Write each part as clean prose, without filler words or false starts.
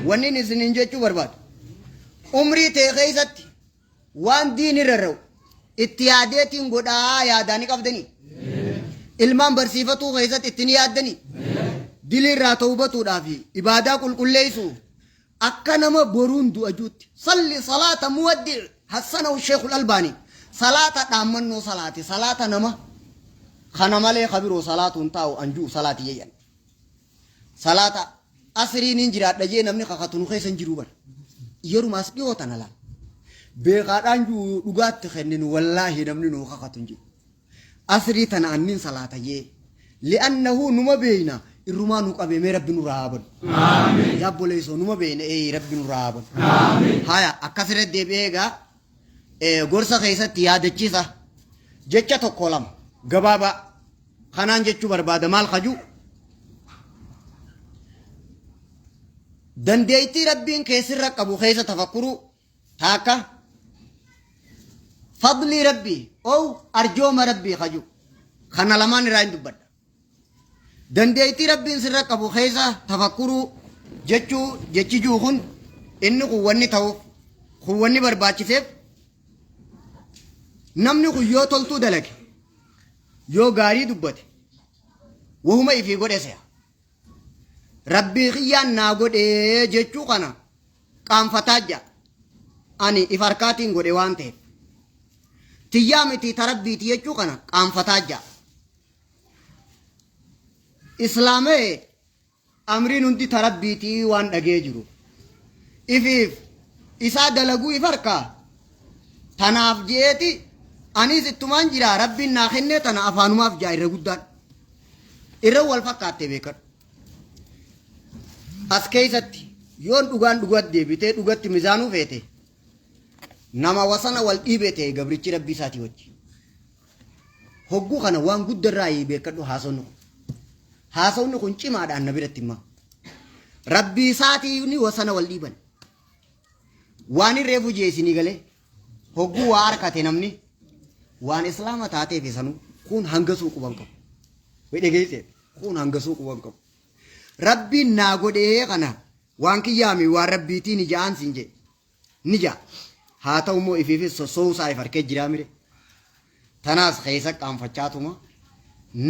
Wanni inni isiniin jechuu barbaadu. Umrii tee keessatti waan diin irra ra'u itti yaadeetiin godhaa yaadaa ni qabdanii. Ilmaan barsiifatuu keessatti itti ni yaaddanii. Dilii irraa tawbatuudhaa fi ibaadaa qulqulleessuu akka nama boruun du'a juutti. Salli salaata muwaddi hassanahu sheekul albaanii. Salaata dhaammannoo salaati. Salaata nama kana malee kabiroo salaatuun taa'u anjuu salaati jedhan. Salaata asrii niin jiraadha jee namni kakatu nu keessa hin jiru bar. Yeruma as dhiyoo tana laal. Beekaadhaan juu dhugaatti kenninu wallaahi namni nu kakatu hin jiru. Asrii tana annin salaata jee. Li'annahu numa beeyna irrumaa nu qabee mee rabbi nurraa haa banu. Yaa obboleessoo numa beeyna ee rabbi nurraa haa banu. Haya akkasirra deebi'ee egaa gorsa keessatti yaadachiisa jecha tokko lama gabaabaa kanaan jechuu barbaada maal kajuu dandeettii rabbiin keessirra qabu keessa tafakkuruu taakka fadlii rabbii ow arjooma rabbii kajuu kana lamaan irraa hin dubbadha. Dandeettii rabbiin sirra qabu keessa tafakkuruu jechuu jechi jiru kun inni kun wanni ta'uuf kun wanni barbaachiseef namni kun yoo toltuu dalage yoo gaarii dubbate wahuma ifii godhe se'a. Rabbii kiyyaan naa godhee jechuu kana qaanfataa ja'a. Ani if harkaatiin godhe waan ta'eef. Tiyyaa miti ta rabbiiti jechuu kana qaanfataa ja'a. Islaamee amriin hundi ta rabbiitii waan dhagee jiru. Ifiif isaa dalaguu if harkaa tanaaf je'eeti anis ittumaan jira rabbiin naa kennee tana afaanumaaf ja'a irra guddaan. Irra wal fakkaatte beekadhu. As keessatti yoon dhugaan dhugatti deebitee dhugatti mizaanuu feete nama wasana wal dhiibee ta'e gabrichi rabbii isaatii wajji. Hogguu kana waan guddarraa beekadhu haasawni kun. Haasawni kun cimaadhaan na biratti immaa. Rabbii isaatii ni wasana wal dhiiban. Waan hin reefu jee isinii galee hogguu waa harkate namni waan islaama taateef isanuu kun hangasuu quban qabu. Way dhageesse kun hangasuu quban qabu. Rabbiin naa godhee kana waan kiyyaami waan rabbiitiin ija'aan siin jedhe. Ni ja'a. Haa ta'u immoo ifiifis sossoo'uu isaa if harkee jiraa mire. Tanaas keessa qaanfachaatuma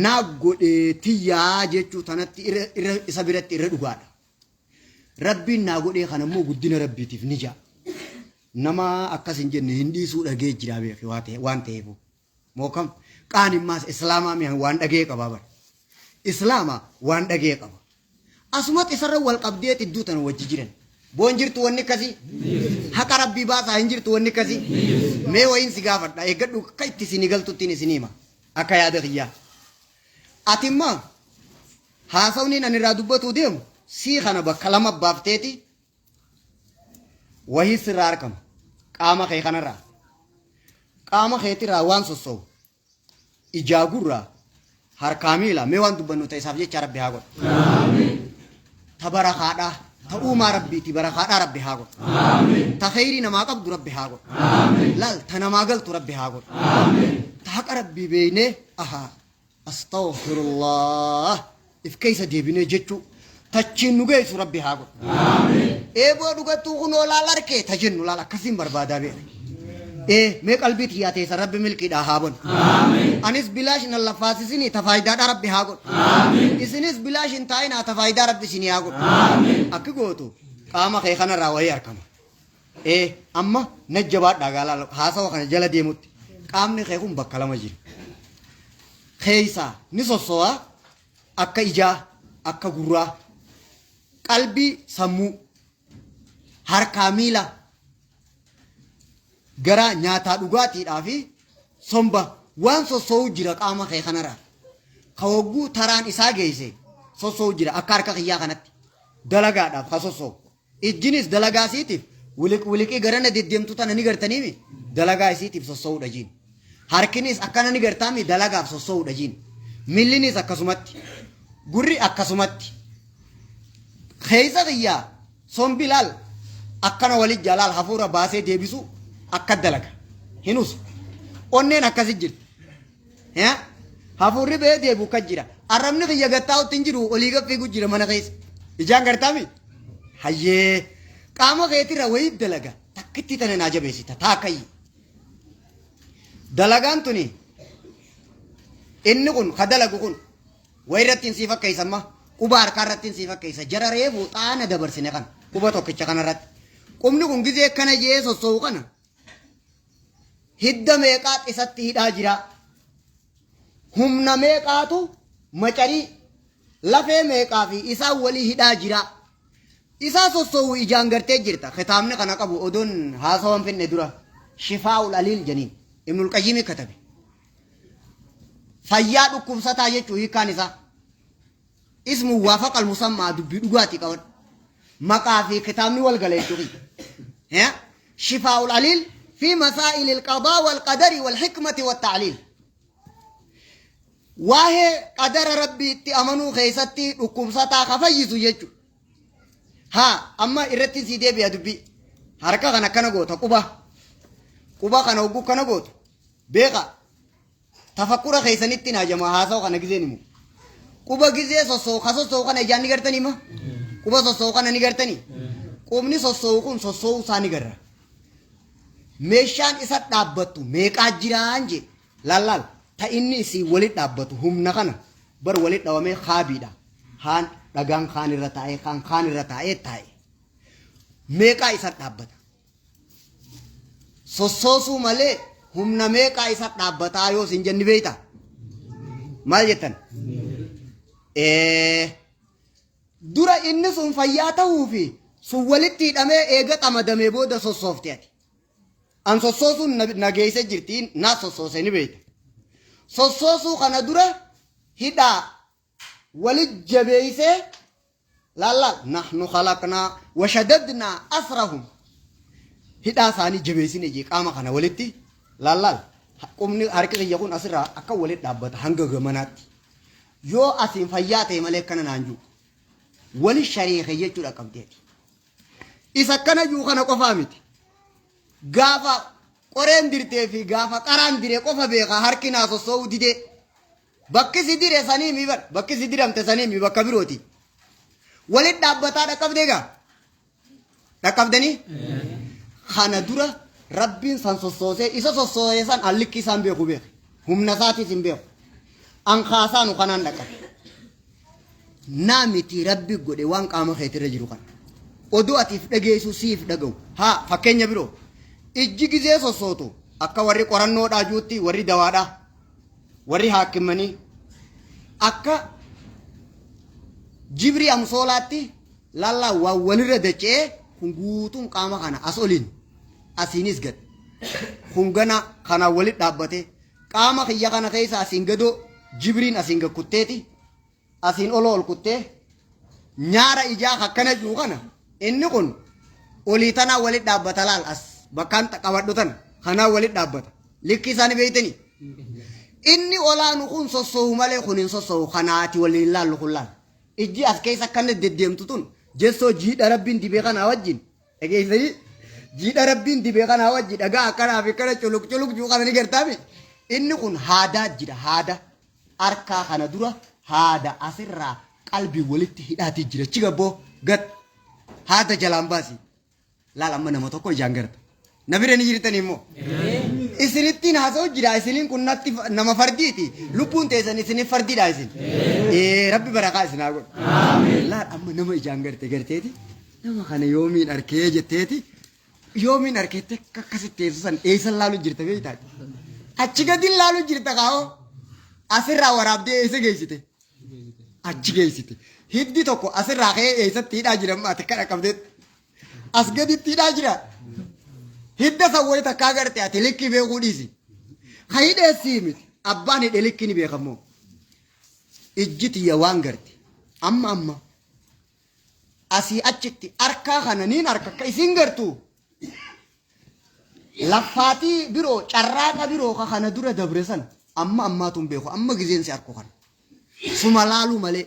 naa godhee tiyyaa jechuu tanatti irra isa biratti irra dhugaadha. Rabbiin naa godhee kana immoo guddina rabbiitiif ni ja'a. Nama akkas hin jenne hin dhiisuu dhagee jiraa beeki waan ta'eefu. Moo kam qaanimmaas islaamaa mi'an waan dhagee qabaa bara. Islaama waan dhagee qaba. Asumatti isarra wal qabdee xidduu tana wajji jiran. Boo hin jirtu wanni akkasii? Haqa rabbii baasaa hin jirtu wanni akkasii? Mee wayiin si gaafadha eeggadhu akka itti isinii galtuttiin isinii hima. Akka yaada kiyyaa. Ati immoo haasawni ani irraa dubbatuu deemu sii kana bakka lama baafteeti wahii sirraa argama. Qaama kee kanarraa. Qaama keetirraa waan sosso'u ijaa gurraa harkaa miila mee waan dubbannu ta'e isaaf jecha rabbi haa godhu. Ta barakaadhaa ta uumaa rabbiiti barakaadhaa rabbi haa godhu. Ta kheyrii namaa qabdu rabbi haa godhu. Laal ta namaa galtu rabbi haa godhu. Ta haqa rabbii beeynee ahaa Astaghfirullah if keessa deebinee jechuu tachiin nu geessu rabbi haa godhu. Eeboo dhugattuu kunoo laal arkee ta jennu laal akkasiin barbaadaa beeka. Ee mee qalbii tiyyaa teessa rabbi milkiidhaa haa banu. Anis bilaash nan laffaasisinii ta faayidaadhaa rabbi haa godhu. Isinis bilaash hin taa'inaa ta faayidaa rabbi isinii haa godhu. Akki gootu qaama kee kanarraa wayii argama. Ee amma na jabaadhaa gaa laala haasawa kana jala deemutti qaamni kee kun bakka lama jira. Keeysaa ni sosso'a akka ijaa akka gurraa qalbii sammuu harkaa miila gara nyaataa dhugaatiidhaa fi somba waan sosso'u jira qaama kee kanarraa. Ka hogguu taraan isaa geesse sosso'u jira akka harka kiyyaa kanatti dalagaadhaaf ka sosso'u. Ijjinis dalagaa isiitiif wiliq wiliqii garana deddeemtu tana ni gartaniimi dalagaa isiitiif sosso'uudha jiin. Harkinis akkana ni gartaami dalagaaf sosso'uudha jiin. Millinis akkasumatti. Gurri akkasumatti. Keessa kiyyaa sombi laal akkana wali jalaal hafuura baasee deebisu akka dalaga. Hinus. Onneen akkasi jirti. Yaa? Hafuurri ba'ee deebi'u kan jira. Arrabni kiyya gattaa'utti hin jiru olii gad fiigu jira mana keessa. Ijaan gartaami? Hayyee qaama keetirra wayii dalaga takkitti tana naa jabeessita taakayyi. Dalagaan tuni inni kun ka dalagu kun wayi irratti hin sii fakkeessa amma quba harkaa irratti hin sii fakkeessa jara reefu xaana dabarsine kana quba tokkicha kana irratti. Qubni kun gizee akkana jee sossoo'u kana hidda meeqaa isatti hidhaa jira. Humna meeqaatu macarii lafee meeqaa fi isaan walii hidhaa jira. Isaa sossoo'u ijaan gartee jirta. Kitaabni kana qabu odoon haasawan finne dura Shifaa'ul Aliil janiin Ibnul Qayyimi katabe. Fayyaa dhukkubsataa jechuu hiikkaan isaa. Ismu waafaqal musammaa dubbii dhugaatii qaban. Maqaa fi kitaabni wal gala jechuu kiyya. Shifaa'ul Aliil fi masaa'ilil qadaa wal qadari wal hikmati wat ta'liil. Waa'ee qadara Rabbiitti amanuu keessatti dhukkubsataa ka fayyisu jechuudha. Haa amma irratti sii deebi'a dubbii. Harka kana akkana goota quba. Quba kana hogguu kana gootu. Beeka. Tafakkura keessanitti naa jamaa haasawa kana gizeen himu. Quba gizee sossoo'u ka sossoo'u kana ijaan ni gartanii ma? Quba sossoo'u kana ni gartanii? Qubni sossoo'u kun sossoo'uu isaa ni garra. Meeshaan isa dhaabbattu meeqaa jiraan jee. Laal laal ta inni isii walit dhaabbatu humna kana bar walit dhawamee kaabiidha. Haan dhagaan kaan irra taa'ee kaan kaan irra taa'ee taa'e. Meeqaa isa dhaabbata. Sossoosuu malee humna meeqaa isa dhaabbataa yoo isin jenni beektaa? Maal jettan? Dura inni sun fayyaa ta'uu fi sun walitti hidhamee eega xamadamee booda sossoofte ati. An sossoosuun na geesse jirti na sossoose ni beekta. Sossoosuu kana dura hidhaa wali jabeessee laal nahnu khalaqnaa wa shadadnaa asrahum hidhaa isaanii jabeessine jee qaama kana walitti laal qubni harki kiyya kun asirraa akka walitti dhaabbata hanga gamanaatti. Yoo asiin fayyaa ta'e malee akkana naan jiru. Wali shariike jechuudha qabdeeti. Isa akkana jiru kana qofaa miti. Gaafa qoreen dirtee fi gaafa qaraan dire qofa beeka harki naa sossoo'uu didee. Bakki si dire sanii mi bar bakki si diramte sanii mi bakka birooti. Walit dhaabbataa dhaqqabdee gaa? Dhaqqabdanii? Kana dura rabbiin san sossoosee isa sossoosee san an likki isaan beeku beeke. Humna isaatis hin beeku. An kaasaanu kanaan dhaqqabe. Naa miti rabbi godhe waan qaama keetirra jiru kana. Oduu atiif dhageessu siif dhaga'u. Haa fakkeenya biroo. Ijji gizee sossootu akka warri qorannoodhaa juutti warri dawaadhaa warri haakimmanii akka jibrii amsoolaatti lallaa waan walirra dacha'ee kun guutuun qaama kana as oliin asiinis gad kun gana kanaan walit dhaabbatee qaama kiyya kana keessa asiin gadoo jibriin asiin gad kutteeti asiin oloo ol kuttee nyaara ijaa akkana jiru kana inni kun olii tanaa walit dhaabbata laal as bakkaan qabadhu tana kanaa walit dhaabbata likkii isaanii beeytanii inni olaanu kun sossoohu malee kun hin sossoohu kanaati waliin laallu kun laal ijji as keessa akkana deddeemtu tun jessoo jiidha rabbiin dibee kanaa wajjin dhageessanii jiidha rabbiin dibee kanaa wajjin dhagaa akkanaa fi akkana culuq culuq jiru kana ni gartaami inni kun haadaa jira haada harkaa kana dura haada asirraa qalbii walitti hidhaatii jira chiga boo gad haada jalaan baasi laal amma nama tokko ijaan garta na bira ni jirtanii immoo isinittiin haasa'u jira isiniin kun natti nama fardiiti lubbuun teessan isiniif fardiidha isin ee rabbi barakaa isin haa godhu laal amma nama ijaan garte garteeti nama kana yoomiin arkee jetteeti Yoomiin arkeette akka akkasitti teessu san eessan laalu jirta beektaa? Achi gadi laalu jirta kaa'oo. Asirraa waraabdee eessa geessite? Achi geessite. Hiddi tokko asirraa ka'ee eessatti hidhaa jira amma ati kana qabdeetti. As gaditti hidhaa jira. Hidda san wayi takkaa garte ati likkii beekuu dhiisi. Ka hidheessii miti. Abbaan hidhe likkii ni beekammoo. Ijji tiyya waan garte. Amma amma asii achitti arkaa kana niin arka akka isin gartu laffaatii biroo carraaqa biroo ka kana dura dabre san amma ammaatu hin beeku amma gizeen si arku kana suma laaluu malee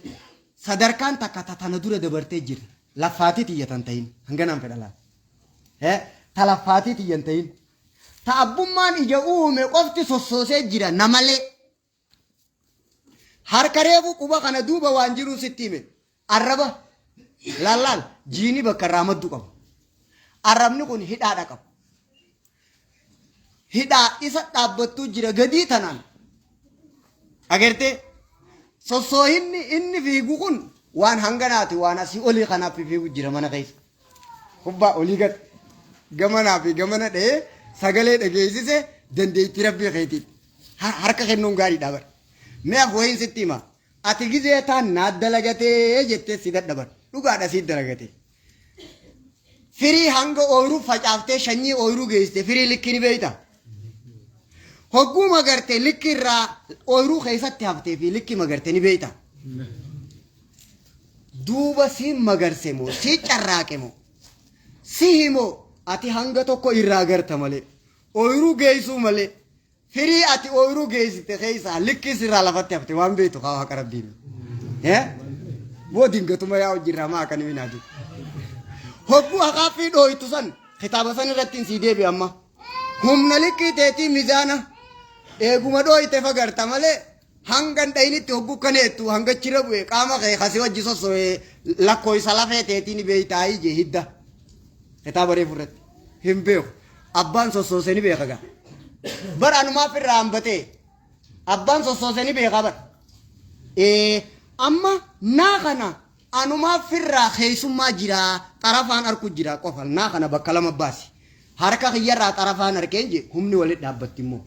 sadarkaan takka ta tana dura dabartee jirti laffaatii tiyya tan ta'in hanganaan fedha laal ta laffaatii tiyya hin ta'in ta abbummaan ija uume qofti sossoosee jira namalee Harka reefu quba kana duuba waan jiru sitti hime. Arraba Laal laal jiini bakka irraa maddu qaba. Arrabni kun hidhaadha qaba. Hidhaa isa dhaabbattuu jira gadii tanaan. Agartee sossoohinni inni fiigu kun waan hanganaati waan asii olii kanaaf fiigu jira mana keessa. Kubbaa olii gad gamanaa fi gamana dha'ee sagalee dhageessise dandeettii rabbii keetiin. Harka kennuun gaariidha bara. Mee af wayiin sitti hima. Ati gizee taan naa dalagatee jettee si dadhaban. Dhugaadha si dalagatee. Firii hanga ooyiruu facaaftee sanyii ooyiruu geessite firii likki ni beeyta. Hogguu magarte likki irraa ooyiruu keessatti haftee fi likki magarte ni beeyta. Duuba si magarse moo si carraaqe moo si himoo ati hanga tokko irraa garta malee ooyiruu geessuu malee firii ati ooyiruu geessite keessaa likki sirraa lafatti hafte waan beektu kaa haqa rabbiin. Moo dingatuma yaa hojirraa maa akka nimi naati. Hogguu haqaaffii dhooytu san kitaaba san irratti hin sii deebi amma. Humna likkii teetii mizaana eeguma dhooyte fagarta malee hanga hin dhayinitti hogguu kana jettu hanga chira bu'e qaama kee kasii wajji sosso'e lakkooysa lafee teetii ni beeytaayii jee hidda. Kitaaba reefu irratti hin beeku. Abbaan sossoose ni beeka gaa. Bar anumaaf irraa hambatee abbaan sossoose ni beeka bar. Ee amma naa kana anumaaf irraa keessummaa jira xarafaan arku jira qofa naa kana bakka lama baasi. Harka kiyyarraa xarafaan arkeen jee humni walitti dhaabbatti immoo.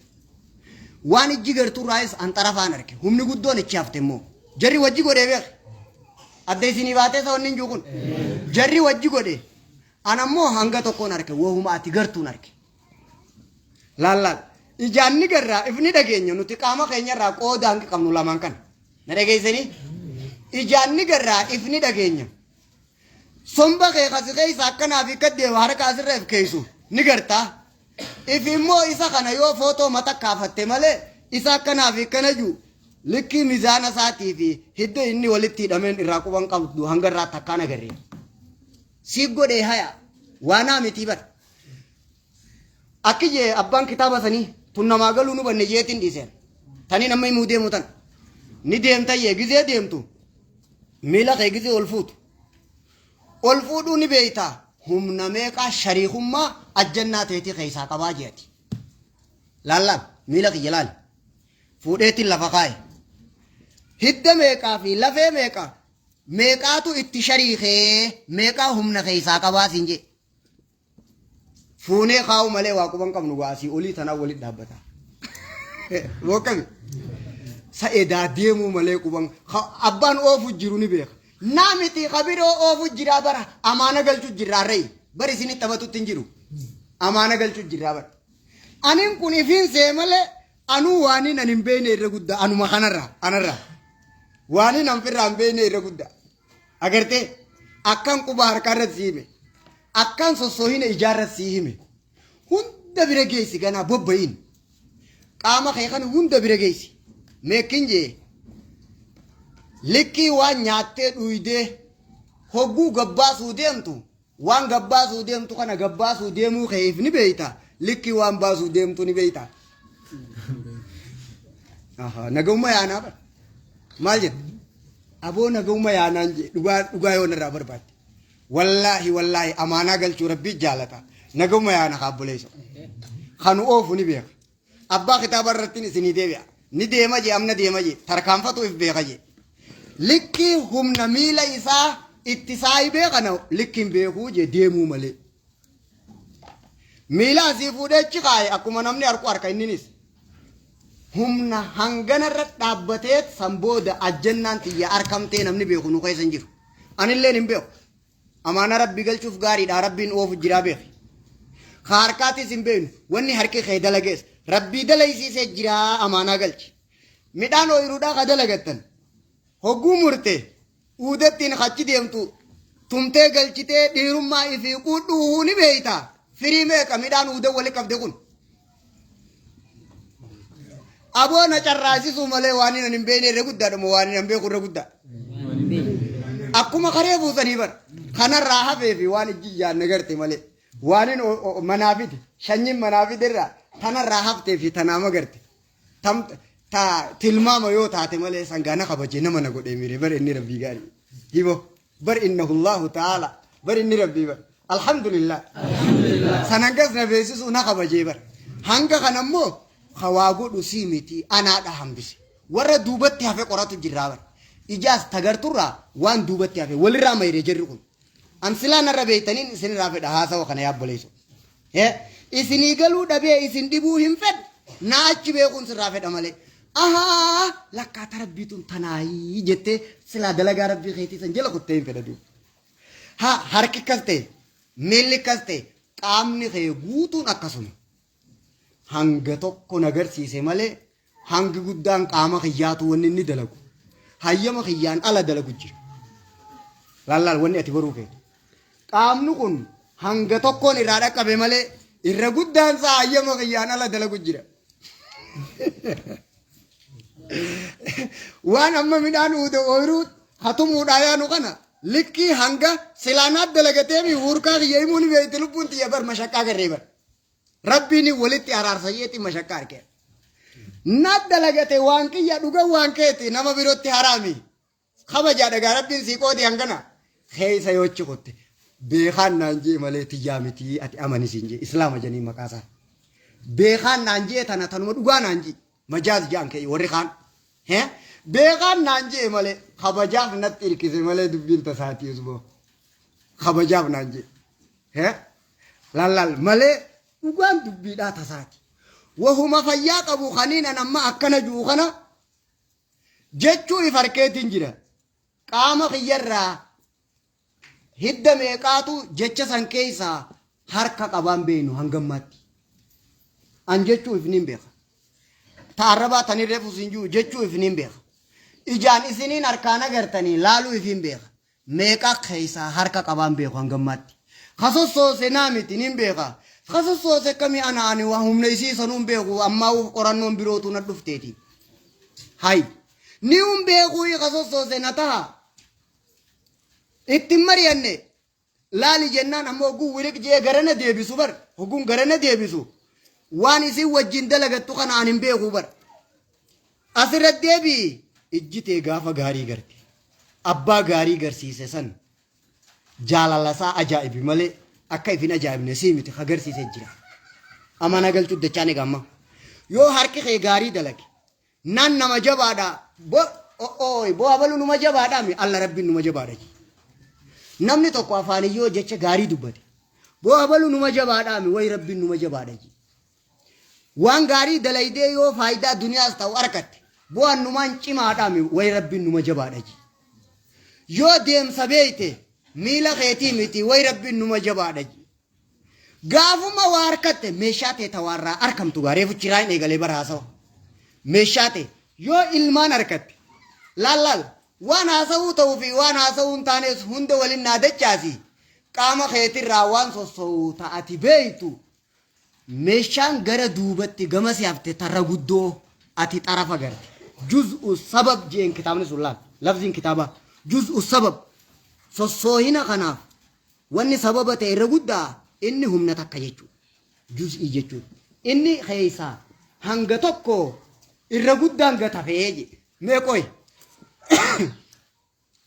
Waan ijji gartuurraayis an xarafaan arke humni guddoon ichi hafte immoo. Jarri wajji godhee beek. Adda isinii baatee isa wanni hin jiru kun. Jarri wajji godhe. An ammoo hanga tokkoon arke wahuma ati gartuun arke. Laal laal. Ijaan ni garraa ifni dhageenya nuti qaama keenyarraa qooda hanqi qabnu lamaan kana. Na dhageessanii? Ijaan ni garraa ifni dhageenya. Somba kee kasi keessa akkanaa fi akka deema harka asirra if keessu ni gartaa. If immoo isa kana yoo footoo mata kaafatte malee isa akkanaa fi akkana jiru likkii mizaana isaatii fi hidda inni walitti hidhameen irraa quban qabdu hanga irraa takkaan agarre. Si godhee haya waanaa mitii bar. Akki jee abbaan kitaaba sanii tun namaa galuu nu banne jeetiin dhiiseen. Tanii nama himuu deemu tan. Ni deemta jee gizee deemtu miila kee gizee ol fuutu. Ol fuudhuu ni beeyta humna meeqaa shariikummaa ajjannaa teetii keessaa qabaa jeeti. Laal laal miila kiyya laal. Fuudheetiin lafa kaaye. Hidda meeqaa fi lafee meeqa meeqaatu itti shariikee meeqaa humna keessaa qabaa siin jee. Fuunee kaa'u malee waa quban qabnu waa asii olii tanaa walitti dhaabbata. Boqqami. Sa'edaa deemuu malee quban abbaan oofu jiru ni beeka. Naa miti kabiroo oofu jiraa bara amaana galchu jirraa re'i. Bari isinitti taphatutti hin jiru. Amaana galchu jirraa bara. Anin kun ifiin see malee anuu waaniin an hin beekne irra guddaa anuma kanarraa anarraa. Waaniin an firraa hin beekne irra guddaa. Agartee akkan quba harkaa irratti si hime. Akkan sossoohina ijaa irratti si hime. Hunda bira geessi ganaa bobba'iin. Qaama kee kana hunda bira geessi. Meekkin jee likkii waan nyaattee dhuydee hogguu gabbaasuu deemtu waan gabbaasuu deemtu kana gabbaasuu deemuu keef ni beeyta. Likkii waan baasuu deemtu ni beeyta. Nagahumma yaanaa bara. Maal jette? Aboo nagahumma yaanaan jee dhugaa dhugaa yoo narraa barbaadde. Wallaahi wallaahi amaanaa galchuu rabbii jaalata. Nagahumma yaana kaabboleessa. Kanu oofu ni beeka. Abbaa kitaaba irratti isinii deebi'a. Ni deema jee amna deema jee tarkaanfatu if beeka jee. Likkii humna miila isaa itti saayibee kana likkiin beekuu jee deemuu malee. Miila asii fuudhee achi kaaye akkuma namni harku harka inninis. Humna hanganarra dhaabbatee san booda ajjannaan tiyya arkamtee namni beeku nu keessa hin jiru. Anilleen hin beeku. Amaana rabbi galchuuf gaariidha rabbiin oofu jiraa beeki. Ka harkaatis hin beeknu wanni harki kee dalagees rabbii dalaysiisee jiraa amaanaa galchi. Midhaan ooyiruudhaa ka dalagattan hogguu murte uudattiin achi deemtu tumtee galchitee dhiirummaa ifii quudhuuhuu ni beeyta. Firii meeqa midhaan uuda wali qabde kun. Aboo na carraasisuu malee waan inni hin beekne irra guddaadha moo waan inni hin beeku irra guddaa. Akkuma karee buusanii bara. Kanarraa hafee fi waan ijji ijaan garte malee. Waan inni manaa fide shanyiin manaa fide irraa tanarraa haftee fi tanaa magarte. Tam ta tilmaama yoo taate malee sangaa na kabajee nama na godhee miire bara inni rabbii gaarii. Hiboo. Bar innahu Allahu ta'ala. Bar inni Rabbii bar. Alhamdulillah. San hangas na beeksisu na kabajee bar. Hanga kana immoo hawaa godhu sii miti anaadha hambise. Warra duubatti hafe qoratu jirraa bar. Ijaas tagarturraa waan duubatti hafe walirraa mayree jarri kun. An silaa narra beeytaniin isinirraa fedha haasawa kana yaa obboleesso. Isinii galuu dhabee isin dhibuu hin fedhu. Naa achi beekuun sirraa fedha malee. Ahaa lakkaata rabbii tun tanaayii jettee silaa dalagaa rabbii keetii san jala kuttee hin fedha duuba. Haa harki akkas ta'e miilli akkas ta'e qaamni kee guutuun akkasuma. Hanga tokko na garsiise malee hangi guddaan qaama kiyyaatu wanni inni dalagu hayyama kiyyaan ala dalagu jira. Laal wanni ati baruu feetu. Qaamni kun hanga tokkoon irraa dhaqqabe malee irra guddaan isaa hayyama kiyyaan ala dalagu jira. Waan amma midhaan uude ooyiruu hatumuudhaa yaanu kana likkii hanga silaanaat dalagatee fi huurkaa kiyya himuu ni beekti lubbuun tiyya bar mashaqqaa garree bar. Rabbiin walitti araarsa jeetti mashaqqaa argee. Na dalagate waan kiyya dhuga waan keeti nama birootti haraami. Kabajaa dhagaa rabbiin sii qoodi hangana. Keessa yoochi kutte. Beekaan naan jee malee tiyyaa miti ati amani siin jee islaama janii maqaa isaa. Beekaan naan jee tana tanuma dhugaa naan jee. Majaaz jaan kee warri kaan. Hee? Beekaan naan jee malee kabajaaf natti hirkise malee dubbiin tasaatii usboo. Kabajaaf naan jee. Hee? Lallaal malee dhugaan dubbiidhaa tasaati. Wahuma fayyaa qabu kaniin an amma akkana jiru kana jechuu if harkeetiin jira. Qaama kiyyarraa hidda meeqaatu jecha san keessaa harka qabaan beeynu hangammaatti. An jechuu if niin beeka. Ta arrabaa tani reefu sin jiru jechuu if niin beeka. Ijaan isiniin harkaan agartanii laaluu if hin beeka. Meeqa keessaa harka qabaan beeku hangammaatti. Ka sossoose naa miti niin beeka. Ka sossoose akkamii ana ani waa humna isii sanuu hin beeku ammaa qorannoon birootu na dhufteeti. Hay. Ni hin beekuu ka sossoose na taha. Itti hin mari'anne. Laali jennaan ammoo hogguu wiliq jee garana deebisu bar. Hogguun garana deebisu. Waan isin wajjin dalagattu kana ani hin beeku bar. Asirra deebi'i. Ijji tee gaafa gaarii garte. Abbaa gaarii garsiise san jaalala isaa ajaa'ibi malee akka ifin ajaa'ibne sii miti ka garsiise jira. Amana galchuu dachaan egaa amma. Yoo harki kee gaarii dalage nan nama jabaadha bo ooy bo abalu numa jabaadha mi alla rabbiin numa jabaadha ji. Namni tokko afaaniin yoo jecha gaarii dubbate bo abalu numa jabaadha mi way rabbiin numa jabaadha ji. Waan gaarii dalaydee yoo faayidaa duniyaas ta'u argatte bu'aan numaan cimaadha mi way rabbiin numa jabaadha ji. Yoo deemsa beeyte miila keetii miti way rabbiin numa jabaadha ji. Gaafuma waa harkatte meeshaa tee tawaarraa arkamtu gaa reefu chiraa hin eegalee bara haasawa. Meeshaa tee yoo ilmaan harkatte laal laal waan haasawuu ta'uu fi waan haasawuu hin taanes hunda waliin naa dachaasi qaama keetirraa waan sosso'u ta'ati beeytu Meeshaan gara duubatti gama si hafte tarra guddoo ati xarafa garte. Juz'u sabab jeen kitaabni sun laal. Lafziin kitaabaa. Juz'u sabab. Sossoohina kanaaf wanni sababa ta'e irra guddaa inni humna takka jechuudha. Juz'ii jechuudha. Inni keessaa hanga tokko irra guddaan gatafee jedhe. Mee qoy.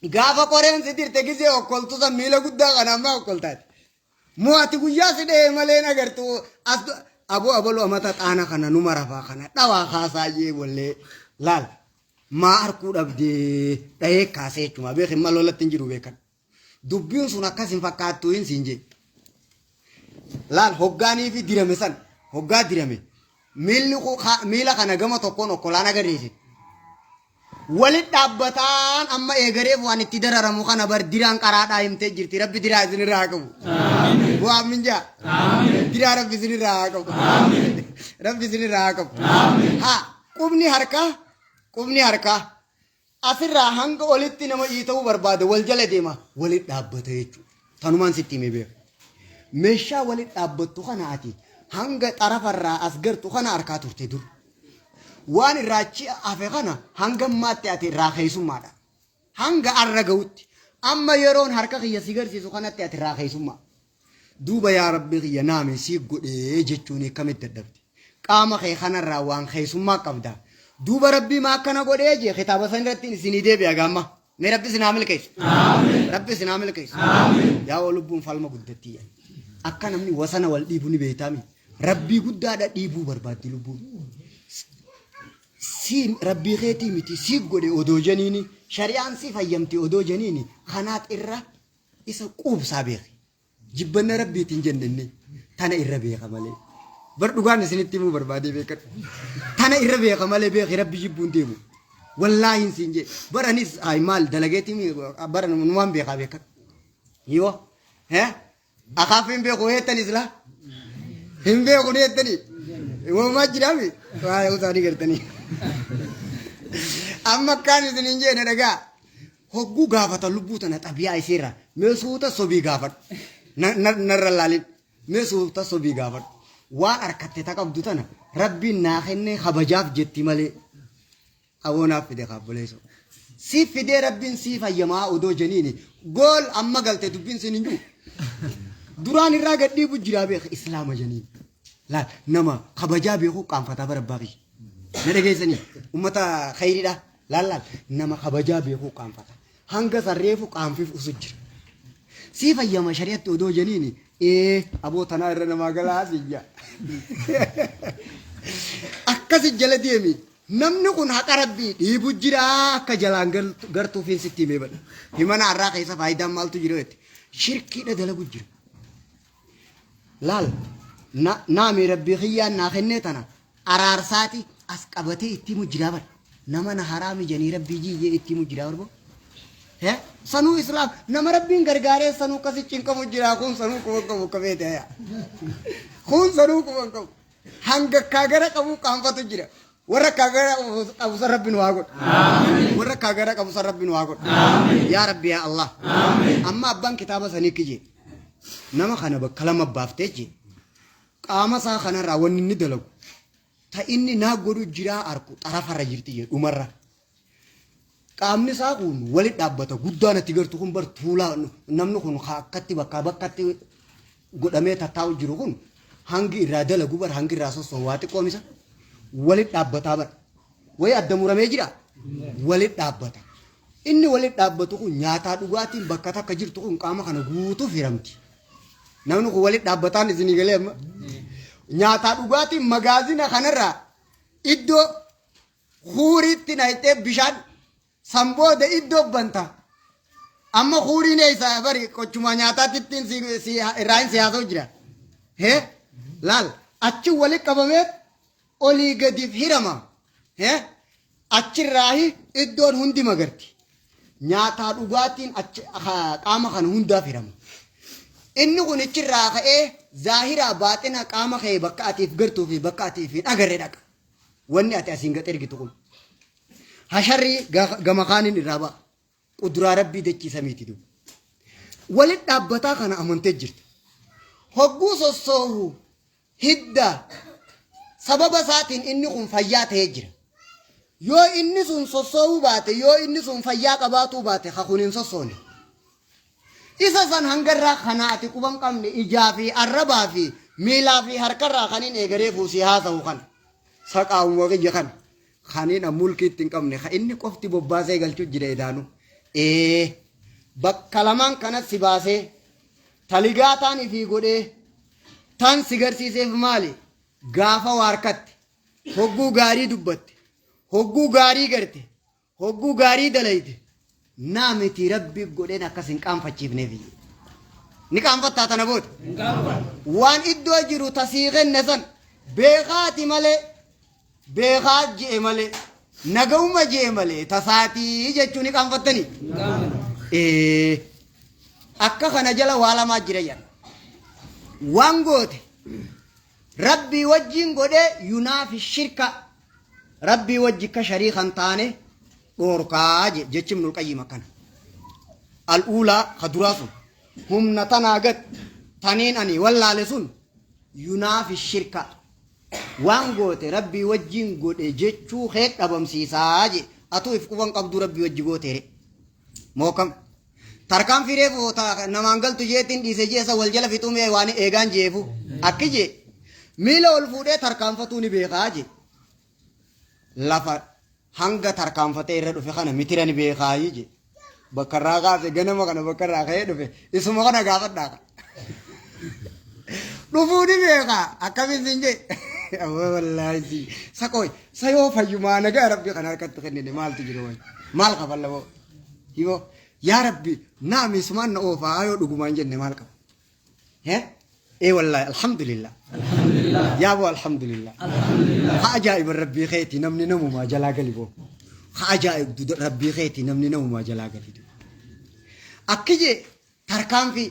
Gaafa qoreen si dirte gisee okkoltu san miila guddaa kana ammaa okkoltaati. Moo ati guyyaa si dhahee malee hin agartu as aboo abaluu amata xaana kana numa rafaa kana dhawaa kaasaa jee wallee laal maa arkuu dhabdee dhahee kaasee jechuudha beekin ma lolatti hin jiru beekan. Dubbiin sun akkas hin fakkaattu hin siin jee. Laal hoggaanii fi dirame san hoggaa dirame miilli miila kana gama tokkoon okkolaan agarsiise. Walit dhaabbataan amma eegareef waan itti dararamu kana bar diraan qaraadhaa himtee jirti. Rabbi diraa isinirraa haa qabu. Bu'aa minjaa. Diraa rabbi isinirraa haa qabu. Rabbi isinirraa haa qabu. Haa qubni harkaa qubni harkaa asirraa hanga olitti nama iita'uu barbaada wal jala deema walit dhaabbata jechuudha. Tanumaan sitti himee beeka. Meeshaa walit dhaabbattu kana ati hanga xarafarraa as gartu kana harkaa turte dur. Waan irraa achi hafe kana hanga ammaatti ati irraa keessummaadha. Hanga arra ga'utti. Amma yeroon harka kiyya si garsiisu kanatti ati irraa keessummaa. Duuba yaa Rabbi kiyya naame si godhee jechuun akkamitti dadhabde. Qaama kee kanarraa waan keessummaa qabda. Duuba Rabbii maa akkana godhee jee kitaaba san irratti isinii deebi'a gaamma. Mee Rabbi isin haa milkeessu. Rabbi isin haa milkeessu. Yaa waa lubbuun falma guddattii jedhan. Akka namni wasana wal dhiibu ni beektaami. Rabbii guddaadha dhiibuu barbaaddi lubbuun. Si rabbii keetii miti siif godhe odoo janiini shari'aan si fayyamti odoo janiini kanaat irra isa quubsaa beeki. Jibbanna Rabbiitiin jenne inni tana irra beeka malee. Bar dhugaan isinitti himuu barbaadee beekadhu. Tana irra beeka malee beeki Rabbi jibbuun deemu. Wallaahi hin siin jee. Bar anis ay maal dalageetii bara numaan beekaa beekadhu. Yoo hee akaaf hin beeku heettanis laa. Hin beeku ni heettanii. Walumaa jiraami. Waa isaanii gartanii. Amma akkaan isin hin jeene dhagaa. Hogguu gaafatan lubbuu tana xabiyaa isiirra mee suuta sobii gaafadhu. Narra laalin mee suuta sobii gaafadhu. Waan harkatte ta qabdu tana rabbiin naa kennee kabajaaf jetti malee. Aboo naaf fide kaabboleessoo. Siif fidee rabbiin siif hayyamaa odoo jeniini gool amma galte dubbiin siin hin jiru. Duraan irraa gad dhiibu jiraa beeka islaama jeniin. Laal nama kabajaa beekuu qaanfataa bara abbaa kiyya. Na dhageessanii ummata khayriidha. Laal laal nama kabajaa beekuu qaanfata. Hanga san reefu qaanfiif usu jira. Sii fayyama shari'atti odoo jeniini ee aboo tanaa irra namaa galaa siin jaa. Akkasi jala deemi. Namni kun haqa rabbii dhiibu jira akka jalaan gartuufiin sitti himee badha. Himana har'aa keessa faayidaan maaltu jira jette. Shirkiidha dalagu jira. Laal naami rabbii kiyyaan naa kennee tana araarsaati as qabatee itti himu jiraa bar. Nama na haraami janii rabbii jiyyee itti himu jiraa barbo. He sanuu islaam nama rabbiin gargaaree sanuu akkasi cinqamu jiraa kun sanuu quban qabu akka feete haya. Kun sanuu quban qabu. Hanga kaagara qabu qaanfatu jira. Warra kaagara qabu san rabbi nu haa godhu. Warra kaagara qabu san rabbi nu haa godhu. Yaa rabbi yaa Allah. Amma abbaan kitaaba sanii kijee. Nama kana bakka lama baaftee jee. Qaama isaa kanarraa wanni inni dalagu ta inni naa godhu jiraa arku xarafarra jirti jee dhumarra. Qaamni isaa kun wali dhaabbata guddaa natti gartu kun bar tuulaa namni kun akkatti bakkaa bakkatti godhamee tattaa'u jiru kun hangi irraa dalagu bar hangi irraa sossoo waa xiqqoom isa wali dhaabbataa bar. Wayi adda muramee jira wali dhaabbata. Inni wali dhaabbatu kun nyaataa dhugaatiin bakka takka jirtu kun qaama kana guutuuf hiramti. Namni kun walitti dhaabbataan isinii galee amma. Nyaataa dhugaatiin magaazina kanarraa iddoo huuriitti naqxee bishaan san booda iddoo banta. Amma huuriin eessa bari qochumaa nyaataatti ittiin si irraa hin siyaasa'u jira. Hee laal achi walitti qabamee olii gadiif hirama. Hee achirraahi iddoon hundi magarti. Nyaataa dhugaatiin achi qaama kana hundaaf hirama. Inni kun ichirraa ka'ee zaahiraa baaxina qaama kee bakka ati if gartuu fi bakka ati if hin agarre dhaqa. Wanni ati asiin gad ergitu kun. Hasharri gama kaaniin irraa ba'a. Quduraa rabbii dachii samiiti duuba. Walit dhaabbataa kana amantee jirta. Hogguu sossoohu hidda sababa isaatiin inni kun fayyaa ta'ee jira. Yoo inni sun sossoowuu baate, yoo inni sun fayyaa qabaatuu baate, ka kun hin sossoone. Isa san hangarraa kana ati quban qabne ijaa fi arrabaa fi miilaa fi harkarraa kan hin eegaree fuusii haasa'u kana. Saqaawuma kiyya kana. Kan hin mulkii itti hin qabne, ka inni qofti bobbaasee galchuu jira edaanu. Ee, bakka lamaan kanas si baasee, taligaataan ifii godhee, tan si garsiiseef maali? Gaafa waarkatte, hogguu gaarii dubbatte, hogguu gaarii garte, hogguu gaarii dalayte, naa miti rabbi godheen akkas hin qaanfachiifneef. Ni qaanfattaa tana booda? Waan iddoo jiru tasii kenne san beekaati malee, beekaa je'e malee, naga'uma je'e malee, tasaatii jechuu ni qaanfattanii? Ee, akka kana jala waa lamaa jira jedha. Waan goote rabbii wajjin godhee yunaafi shirka rabbii wajji akka shariikan taane dhoorkaa jechi Ibnul Qayyim akkana. Al'uulaa ka duraa sun humna tanaa gad taniin ani wallaale sun yunaafi shirka waan goote rabbii wajjin godhe jechuu kee dhabamsiisaa je atuu if quban qabduu rabbii wajji gooteere mookam tarkaanfii reefu namaan galtu jeetiin dhiise jeesa wal jala fixuu mee waan eegaan jeefu akki jee miila ol fuudhee tarkaanfatuu ni beekaa je lafa hanga tarkaanfatee irra dhufe kana mitira ni beekaa je. Bakka irraa kaase ganama kana bakka irraa ka'ee dhufe isuma kana gaafadhaa. Dhufuu ni beeka akkamiin siin jee. Aboo wallaahi si saqooy sayoo fayyumaa nagaa rabbi kana harkatti kennine maaltu jiru wayi maal qaba laboo hiboo yaa rabbi naami sumaan na oofaa yoo dhugumaan jenne maal qaba. He? Ee wallaahi alhamdulillah. Yaa boo alhamdulillah. Ha ajaa'iba rabbii keeti namni namumaa jalaa gali boo. Ha ajaa'ibdu rabbii keeti namni namumaa jalaa gali. Akki jee tarkaanfii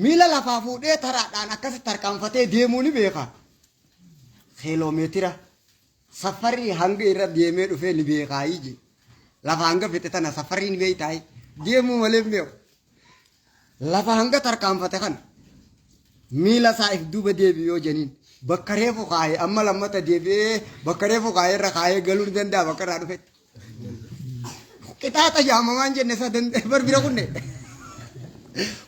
miila lafaa fuudhee taraadhaan akkasi tarkaanfatee deemuu ni beeka. Kiiloomeetira safarrii hanga irra deemee dhufee ni beekaayii jee. Lafa hanga fixe tana safarrii ni beeytaayii. Deemuu malee hin beeku. Lafa hanga tarkaanfate kana miila isaa if duuba deebi'u yoo jeniin bakka reefu kaa'e amma lammata deebi'ee bakka reefu kaa'e irra kaa'ee galuu ni danda'a bakka irraa dhufetti. Qixaaxa jaama waan jenne isa danda'e bar bira kunne.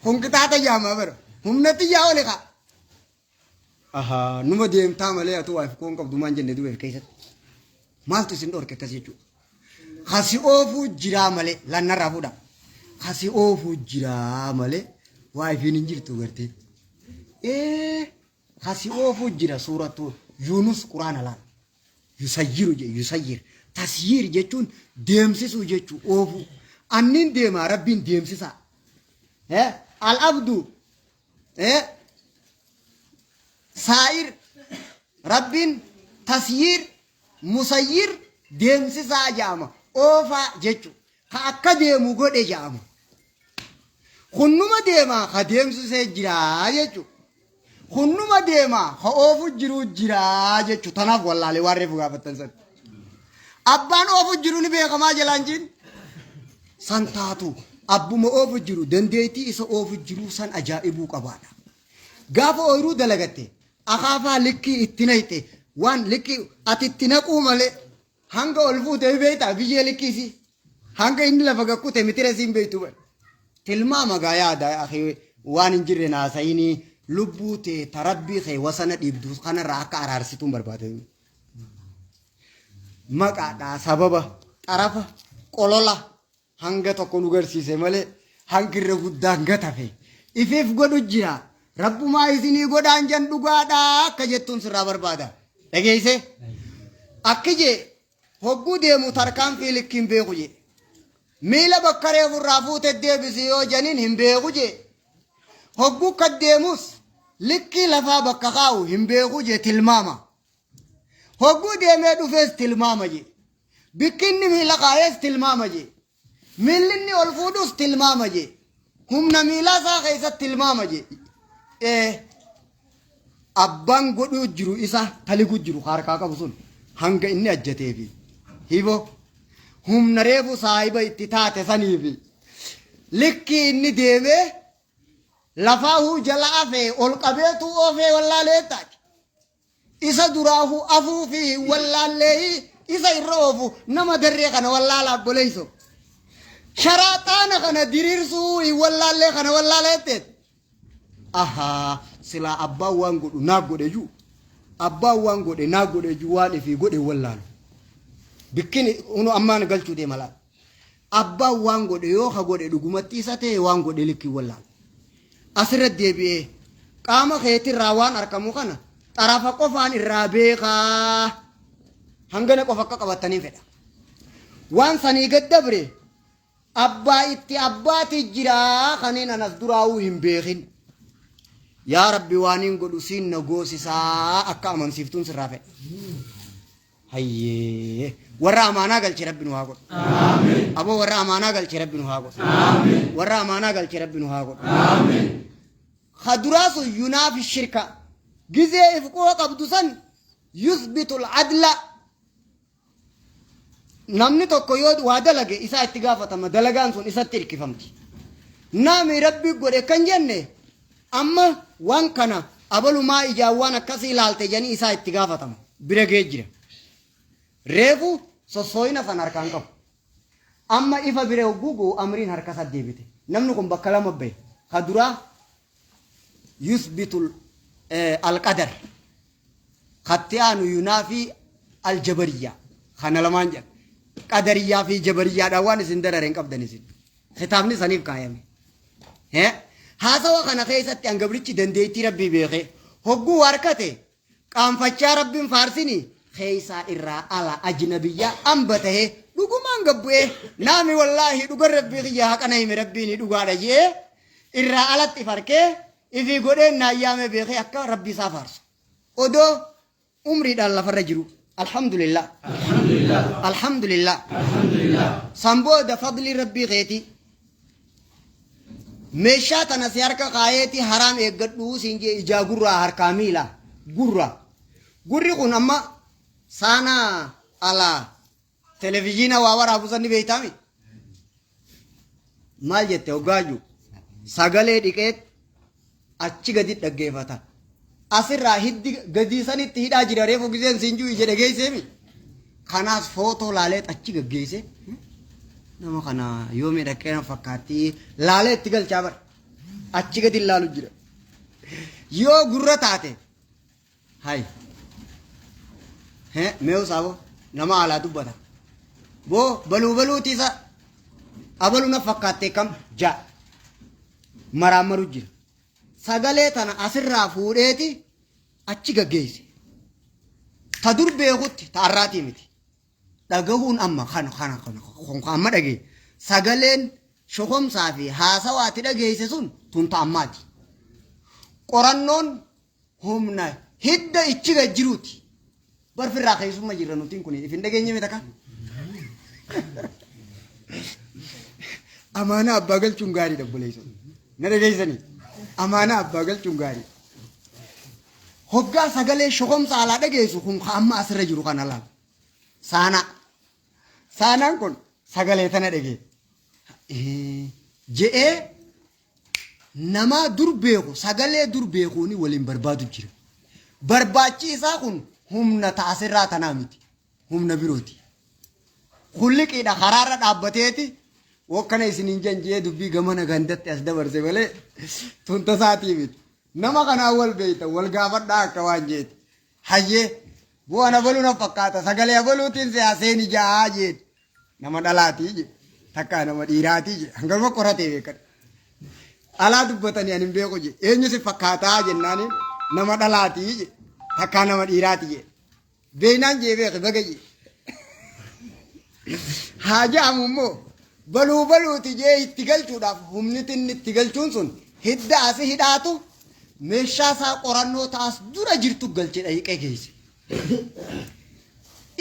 Kun qixaaxa jaama bara. Humnatti yaa oli kaa. Ahaa numa deemtaa malee atuu waa if koon qabdu maan jenne duuba if keessatti. Maaltu isin dhorke akkas jechuudha. Kasi oofuu jiraa malee lannarraa fuudha. Kasi oofuu jiraa malee waa ifiin hin jirtu gartee. Ee kasi oofuu jira suuratu Yunus Quraana laal. Yusayyiru je yusayyir. Tasyiir jechuun deemsisuu jechuu oofuu. Annin deemaa rabbiin deemsisaa. Eh al abdu Eh? Saa'ir Rabbiin tasyiir musayyir deemsisaa jedhama. Oofaa jechuudha. Ka akka deemu godhe jedhama. Kunnuma deemaa ka deemsisee jiraa jechuudha. Kunnuma deemaa ka oofu jiruu jiraa jechuudha. Tanaaf wallaalee waan reefu gaafattan san. Abbaan oofu jiru ni beekamaa jalaan jiin. San taatu abbuma oofu jiru dandeettii isa oofu jiruu san ajaa'ibuu qabaadha. Gaafa ooyiruu dalagatte akaafaa likkii itti naqxe waan likkii ati itti naquu malee hanga ol fuute beektaa biyyee likkii isii hanga inni lafa gakkute mitira isiin beektu bare. Tilmaama gaa yaada akhi waan hin jirre naasayinii lubbuu tee ta rabbii kee wasana dhiibdu kanarraa akka araarsituun barbaada. Maqaadhaa sababa xarafa qolola hanga tokko nu garsiise malee hangi irra guddaan gatafe ifiif godhu jira. Rabbumaa isinii godhaan jan dhugaadhaa akka jettuun sirraa barbaada. Dhageessee? Akki jee hogguu deemu tarkaanfii likki hin beeku jee. Miila bakka reefu irraa fuute deebisi yoo janiin hin beeku jee. Hogguu kan deemus likkii lafaa bakka kaa'u hin beeku jee tilmaama. Hogguu deemee dhufees tilmaama jee. Bikki inni miila kaa'ees tilmaama jee. Miilli inni ol fuudhus tilmaama jee. Humna miilaa isaa keessatti tilmaama jee. Ee abbaan godhuu jiru isa taligu jiru harkaa qabu sun hanga inni ajjateefi hibo humna reefu saahiba itti taate saniifi likkii inni deemee lafaahuu jala afee ol qabeetu oofee wallaalee taate. Isa duraahu afuu fi hin wallaalleeyi isa irra oofu nama darree kana wallaala obboleeyso. Sharaaxaana kana diriirsuu hin wallaallee kana wallaala jetteet. Ahaa silaa abbaan waan godhu naa godhe juu. Abbaan waan godhe naa godhe juu waan ifii godhe hin wallaalu. Bikkin unu ammaan galchuu deema laal. Abbaan waan godhe yoo ka godhe dhugumatti isa ta'e waan godhe likki hin wallaalu. Asirra deebi'ee qaama keetirraa waan argamu kana xarafa qofaan irraa beekaa. Hangana qofa akka qabattaniin fedha. Waan sanii gad dabre abbaa itti abbaati jiraa kaniin anas duraa'uu hin beekin. Yaa Rabbi waaniin godhu siin na goosisaa akka amansiiftuun sirraa fedha. Hayyee. Warra amaanaa galche Rabbi nu haa godhu. Aboo warra amaanaa galche Rabbi nu haa godhu. Warra amaanaa galche Rabbi nu haa godhu. Ka duraa sun yunaafi shirka. Gizee if quba qabdu san yuthbitul adla. Namni tokko yoo waa dalage isaa itti gaafatama dalagaan sun isatti hirkifamti. Nami Rabbi godhe kan jenne Amma waan kana abalu maa ijaan waan akkasii ilaalte jedhanii isaa itti gaafatama. Bira ga'ee jira. Reefu sossooyina san harkaan qabu. Amma ifa bira hogguu ga'u amriin harka isaa deebite. Namni kun bakka lama bahe. Ka duraa yuthbitul alqadar. Katti aanu yunaafii aljabariyyaa. Kana lamaan jedha. Qadariyyaa fi jabariyyaadhaan waan isin darare hin qabdan isin. Kitaabni saniif kaayame. Haasawa kana keessatti an gabrichi dandeettii Rabbii beekee hogguu harkate qaanfachaa Rabbiin faarsini keessaa irraa ala ajnabiyyaa amba tahee dhugumaan gabbu'ee naami wallaahi dhugan Rabbii kiyya haqana hime Rabbiin dhugaadha jee irraa alatti farkee ifii godheen naayyaame beekee akka Rabbii isaa faarsu. Odoo umriidhaan lafarra jiru. Alhamdulillah. Alhamdulillah. San booda fadli Rabbii keetii. Meeshaa tana si harka kaayeeti haraam eeggadhuu siin jee ijaa gurraa harkaa miila gurra. Gurri kun amma saanaa alaa televizyiina waa waraabu san ni beeytaami. Maal jette hoggaaju sagalee dhiqeet achi gadi dhaggeeffata. Asirraa hiddi gadii sanitti hidhaa jira reefu giseen siin jiru ija dhageesseemi. Kanaas footoo laalee achi gaggeesse. Nama kana yoomii dhaqee na fakkaatti laalee itti galchaa bara. Achi gadi laalu jira. Yoo gurra taate hay. Mee saabo nama alaa dubbata. Boo baluu baluuti isa abalu na fakkaatte kam ja. Maraamaru jira. Sagalee tana asirraa fuudheeti achi gaggeesse. Ta dur beekutti ta arraatii miti. Dhagahuun amma kana kana kana kun amma dhagee. Sagaleen shokomsaa fi haasawaati dhageesse sun tun ta ammaati. Qorannoon humna hidda ichi gad jiruuti. Barfirraa keessumma jirra nutiin kun if hin dhageenye miti akka. Amaanaa abbaa galchuun gaariidha obboleessa. Na dhageessanii? Amaanaa abbaa galchuun gaarii. Hoggaa sagalee shokomsa alaa dhageessu kun ka amma asirra jiru kana laal. Saanaa. Saanaan kun sagalee tana dhagee. Je'ee namaa dur beeku sagalee dur beekuuni waliin barbaadu jira. Barbaachi isaa kun humna taasirraa tanaa miti. Humna birooti. Kulliqiidha karaarra dhaabbateeti wakkana isiniin janjee dubbii gamana gandatti as dabarse malee tun tasaatii miti. Nama kanaan wal beeyta wal gaafadhaa akka waan jeeti. Hayyee bu'aan abaluu na fakkaata sagalee abaluutiin siyaaseeni ja'aa jeeti. Nama dhalaatii je takkaa nama dhiiraatii je hangalma qoratee beekan. Alaa dubbatanii ani hin beeku je eenyu si fakkaataa jennaaniin nama dhalaatii je takkaa nama dhiiraati je. Beeynaan jee beeke baga je. Haa ja'amu immoo baluu baluuti jee itti galchuudhaaf humni inni itti galchuun sun hidda asi hidhaatu meeshaa isaa qorannoo taas dura jirtu galchee dhahiqee keessa.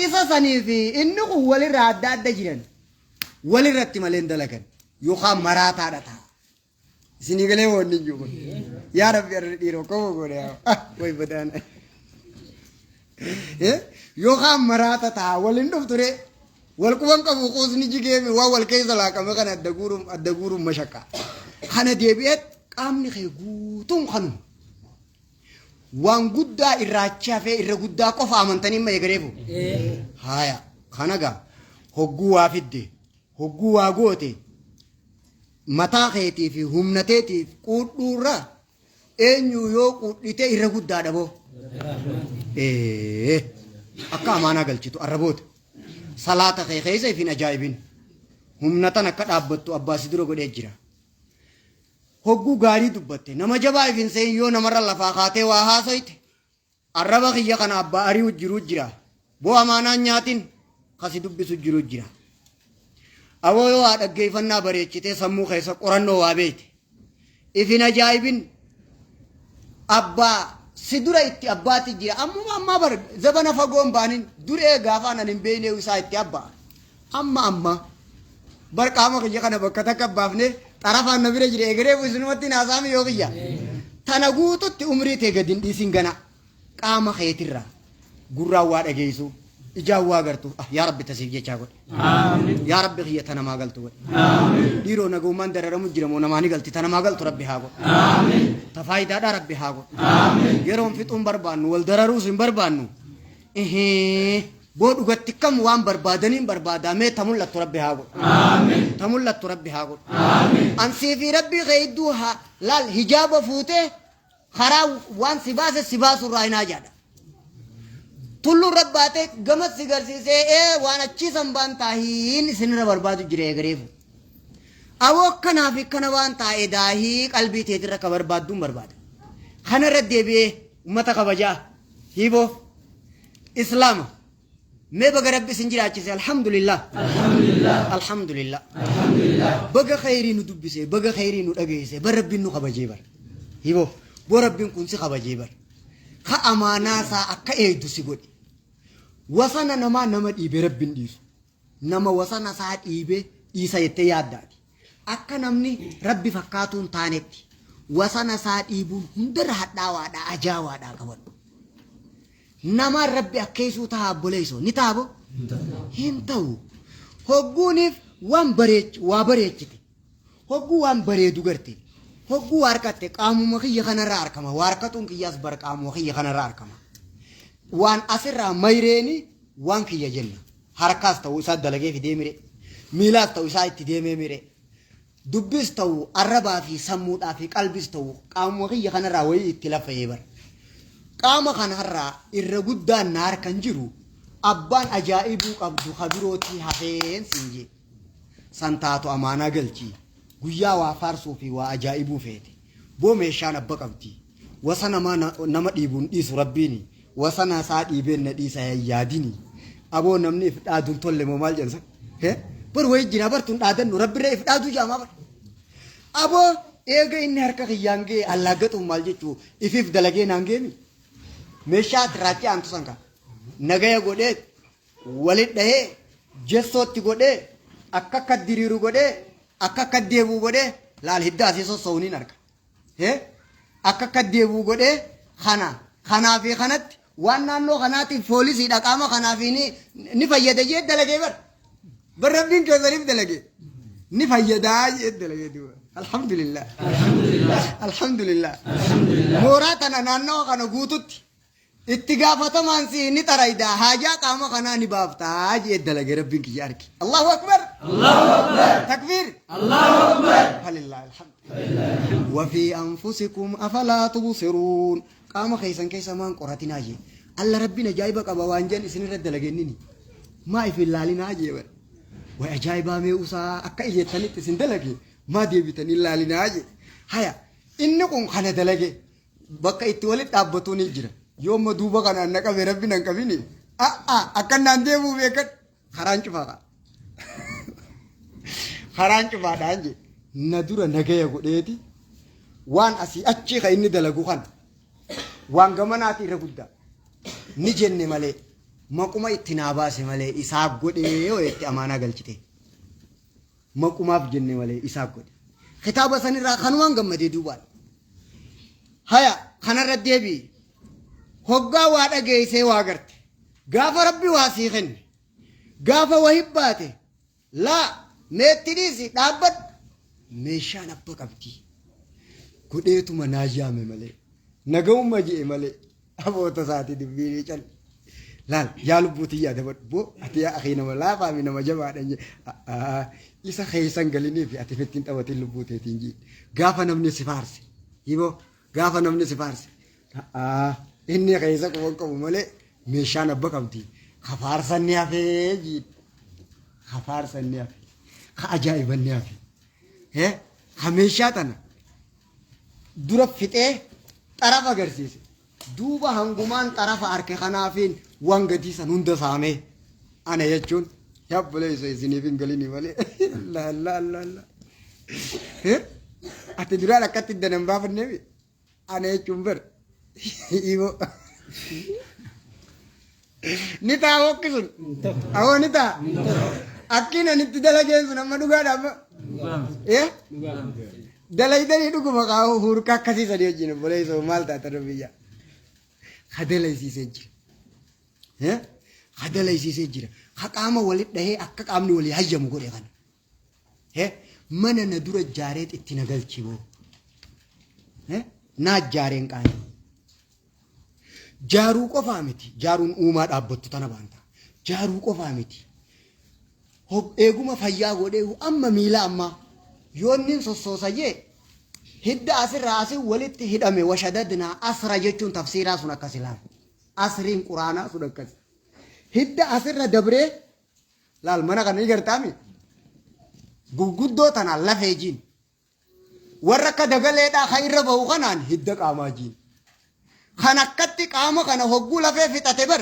Isa sanii fi inni kun walirraa adda adda jiran walirratti malee hin dalagan yookaan maraataadha ta'a. Isinii galee wanni hin jiru kun. Yaa Rabbi arri dhiiroo koo godhe yaa way badaana. Yookaan maraata ta'a waliin dhuftu ree. Wal quban qabu quusni jigee fi waan wal keessa laaqame kana adda guuruun adda guuruun mashaqqa. Kana deebi'ee qaamni kee guutuun kanuma. Waan guddaa irraa achi hafee irra guddaa qofa amantanii amma eegareefu. Haaya kana gaa hogguu waa fidde hogguu waa goote mataa keetii fi humna teetiif quudhuurra eenyu yoo quudhite irra guddaadha boo. Ee akka amaanaa galchitu arraboota. Salaata kee keessa ifin ajaa'ibin. Humna tan akka dhaabbattu abbaa si dura godhee jira. Hogguu gaarii dubbatte nama jabaa ifin se'in yoo namarra lafaa kaatee waa haasoyte arraba kiyya kana abbaa ari'u jiru jira. Boo amaanaan nyaatin kasi dubbisu jiru jira. Aboo yoo waa dhaggeeffannaa bareechitee sammuu keessa qorannoo waa beekte. Ifin ajaa'ibin abbaa si dura itti abbaati jira. Ammuma ammaa bar zabana fagoon baanin duree gaafaan ani hin beekne isaa itti abbaa. Amma amma bar qaama kiyya kana bakka takka baafne xarafaan na bira jira egeree isinumatti naasaami yoo kiyya. Tana guututti umrii tee gadi hin dhiisin gana qaama keetirraa gurraan waa dhageessu ijaan waa gartu ah yaa rabbi tasiif jechaa godhe. Yaa rabbi kiyya ta namaa galtu godhe. Dhiiroo nagaumaan dararamu jira moo namaa ni galti ta namaa galtu rabbi haa godhe. Ta faayidaadhaa rabbi haa godhe. Yeroon fixuun barbaannu wal dararuus hin barbaannu. Boo dhugatti kam waan barbaadaniin barbaadaa mee ta mul'attu rabbi haa godhu. Ta mul'attu rabbi haa godhu. Ansii fi rabbii kee hedduu haa laal hijaaba fuutee karaa waan si baase si baasu irraa hin haajaadha. Tulluun rabbaatee gama si garsiisee ee waan achii san baan taahiin isinirra barbaadu jira eegareefu. Aboo akkanaa fi akkana waan taa'e daahii qalbii teetirra ka barbaadduun barbaada. Kana irra deebi'ee ummata kabajaa hiiboo islaama mee baga rabbi isin jiraachise alhamdulillah. Alhamdulillah. Baga khayrii nu dubbise baga khayrii nu dhageesse bar rabbiin nu kabajee bar. Hiiboo boo rabbiin kun si kabajee bar. Ka amaanaa isaa akka eegdu si godhe. Wasana namaa nama dhiibe rabbiin dhiisu. Nama wasana isaa dhiibe dhiisa jettee yaadda ati. Akka namni Rabbi fakkaatuu hin taanetti wasana isaa dhiibuun hundarra hadhaawaadha, ajaawaadha qabadhu. Namaan Rabbi akkeessuu taha obboleessoo ni taha boo? Hin ta'u. Hogguuniif waan bareech waa bareechite. Hogguu waan bareedu garte. Hogguu waa harkatte qaamuma kiyya kanarraa harkama. Waa harkatuun kiyyaas bar qaamuma kiyya kanarraa harkama. Waan asirraa mayreeni waan kiyya jenna. Harkaas ta'u isaa dalagee fidee mire. Miilaas ta'u isaa itti deemee mire. Dubbis ta'u arrabaa fi sammuudhaa fi qalbis ta'u qaamuma kiyya kanarraa wayii itti lafa'ee bara. Qaama kanarraa irra guddaan na harkan jiru abbaan ajaa'ibuu qabdu ka birootii hafeen siin jee. San taatu amaanaa galchi. Guyyaa waa faarsuu fi waa ajaa'ibuu feete. Boo meeshaan abba qabdi. Wasa namaa nama dhiibu hin dhiisu rabbiini. Wasana isaa dhiibeen na dhiisa hin yaadini. Aboo namni if dhaadu hin tolle moo maal jedhan san? He? Bar wayii jira bar tun dhaadannu rabbirra if dhaaduu jaamaa bar. Aboo eega inni harka kiyyaan ga'e allaaggatuuf maal jechuu ifiif dalagee naan geemi. Meeshaa ati raachee aantu san kaa. Nagaya godhee walit dhahee jessootti godhee akka akka diriiru godhee akka akka deebi'u godhee laal hidda asii sosso'u niin arga. He? Akka akka deebi'u godhee kana kanaa fi kanatti waan naannoo kanaatiif poolisiidha qaama kanaa fi ni, ni fayyada jee dalagee bar. Bar rabbiin keessaniif dalage. Ni fayyadaa jee dalagee duuba. Alhamdulillah. Alhamdulillah. Mooraa tana naannawa kana guututti Itti gaafatamaan si'i ni xarayda haajaa qaama kanaa ni baaftaa jee dalage rabbiin kiyya arki. Allahu akbar. Allahu akbar. Takbiir. Allahu akbar. Falillahi alhamd. Wafii anfusikum afalaa tubsiruun. Qaama keessan keessa maan qoratinaa jee. Alla rabbiin ajaa'iba qaba waan jeen isinirra dalagennini. Maa if hin laalinaa jee bara. Way ajaa'ibaa mee usaa akka ijettanitti isin dalage maa deebitanii laalinaa jee. Haya inni kun kana dalage. Bakka itti walitti dhaabbatu ni jira. Yoo amma duuba kanaan na qabe rabbi nan qabini. A'a akkan naan deebi'u beekan karaan cufaadha. Karaan cufaadhaan je na dura nagaya godheeti waan asii achii kan inni dalagu kana waan gamanaati irra guddaa ni jenne malee maquma itti naa baase malee isaa godhee yoo itti amaanaa galchite. Maqumaaf jenne malee isaa godhe. Kitaaba sanirraa kanumaan gammadee duubaan. Haya kanarra deebi'i. Hoggaa waa dhageessee waa garte. Gaafa rabbi waa sii kenne. Gaafa waa hibbaate. Laa meetti dhiisi dhaabbadhu. Meeshaan abba qabdi. Godheetuma naa yaame malee. Nagahumma je'e malee. Aboota isaati dubbiin cal. Laal yaa lubbuu tiyyaa dabadhu boo ati yaa akii nama laafaa fi nama jabaadha jee isa keessan galinii fi ati fittiin taphatiin lubbuu teetiin jee gaafa namni si faarse hiboo gaafa namni si faarse inni keessa quban qabu malee meeshaan abba qabdi ka faarsan ni hafee jee ka faarsan ni hafe ka ajaa'iban ni hafe ka meeshaa tana dura fixee xarafa agarsiise. Duuba hangumaan xarafa arke kanaafiin waan gadii san hunda saamee ana jechuun yabboleessa isiniif hin galini malee. La la la la. Ati duraan akkatti danan baafanneemi ana jechuun bar. Iboo. Ni ta'a hokki sun. Awoo ni ta'a. Akkiin ani itti dalageen sun amma dhugaadha amma. Eh? Dalaydanii dhuguma kaa'u hurka akkasii sadii wajjin obboleessoo maal taata biyya. Ka dalaysiisee jira. Eh? Ka dalaysiisee jira. Ka qaama walit dhahee akka qaamni walii hayyamu godhe kana. Eh? Mana na dura jaareet itti na galchi boo. Eh? Naa jaareen qaanii. Jaaruu qofaa miti. Jaaruun uumaa dhaabbattu tana baanta. Jaaruu qofaa miti. Eeguma fayyaa godhee amma miila ammaa yoonniin sossoosa jee hidda asirraa asii walitti hidhame washadadnaa asra jechuun tafsiiraa sun akkas ilaal. Asriin quraanaa sun akkas. Hidda asirra dabree laal mana kana ni gartaami. Gurguddoo tanaan lafee jiin. Warra akka dagaleedhaa kan irra bahu kanaan hidda qaamaa jiin. Kan akkatti qaama kana hogguu lafee fixate bar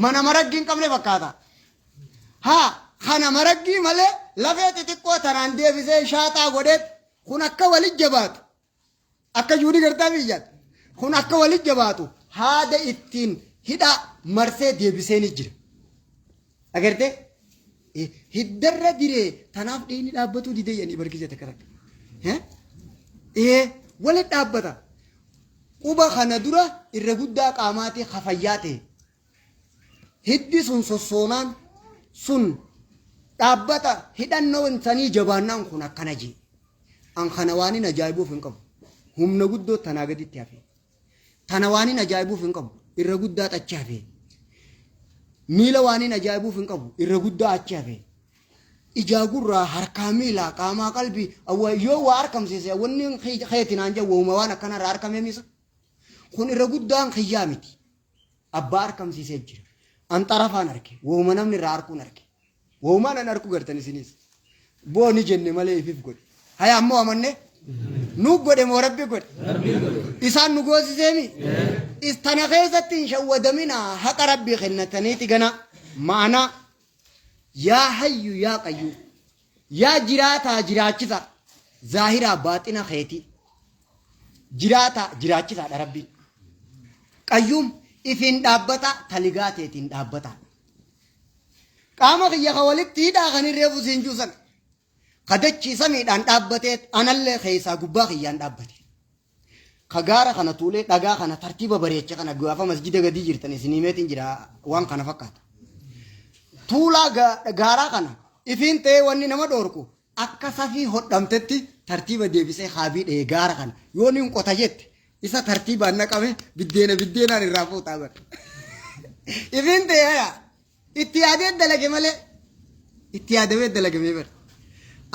mana maraggii hin qabne fakkaata. Haa kana maraggii malee lafee xixiqqoo tanaan deebisee shaaxaa godheet kun akka walit jabaatu. Akka juudii gartaa biyyaatti. Kun akka walit jabaatu haada ittiin hidhaa marsee deebisee ni jira. Agartee? Hiddarra diree tanaaf dhiigni dhaabbatuu didee jedhanii bargisee takka takka. Walit dhaabbata. Quba kana dura irra guddaa qaamaatii kafayyaa ta'e. Hiddi sun sossoonaan sun dhaabbata hidhannoon sanii jabaannaan kun akkana jee. An kana waan hin ajaa'ibuuf hin qabu. Humna guddoo tanaa gaditti hafe. Tana waan hin ajaa'ibuuf hin qabu. Irra guddaa achi hafe. Miila waan hin ajaa'ibuuf hin qabu. Irra guddaa achi hafe. Ijaa gurraa harkaa miilaa qaamaa qalbii yoo waa arkamsiise wanni keetinaan jedhu wauma waan akkanarraa arkamee misa. Kun irra guddaan kiyyaa miti. Abbaa arkamsiisee jira. An xarafaan arke. Wauma namni irraa arkuun arke. Waumaan an arku gartan isinis. Booni jenne malee ifiif godhe. Haya ammoo amanne? Nu godhe moo Rabbi godhe? Isaan nu goosiseemi? Tana keessatti hin shawwadamina haqa Rabbii kennataniiti gana. Ma'anaa yaa hayyu yaa qayyuu yaa jiraataa jiraachisa zaahiraa baaxina keetii jiraataa jiraachisaadha Rabbiin. Qayyuum ifiin dhaabbata taligaa teetiin dhaabbata. Qaama kiyya ka walitti hidhaa kan hin reefu siin juusan. Ka dachii samiidhaan dhaabbatee anallee keessaa gubbaa kiyyaan dhaabbate. Ka gaara kana tuulee dhagaa kana tartiiba bareeche kana gaafa masjida gadii jirtan isin himeetiin jira waan kana fakkaata. Tuulaa gaaraa kana ifiin ta'ee wanni nama dhoorku akka safii hodhamtetti tartiiba deebisee haabii dha'ee gaara kana yoo ni qota jette isa tartiibaan naqame biddeena biddeenaan irraa fuutaa bara. Ifiin ta'ee haya itti yaadee dalage malee itti yaadamee dalagamee bara.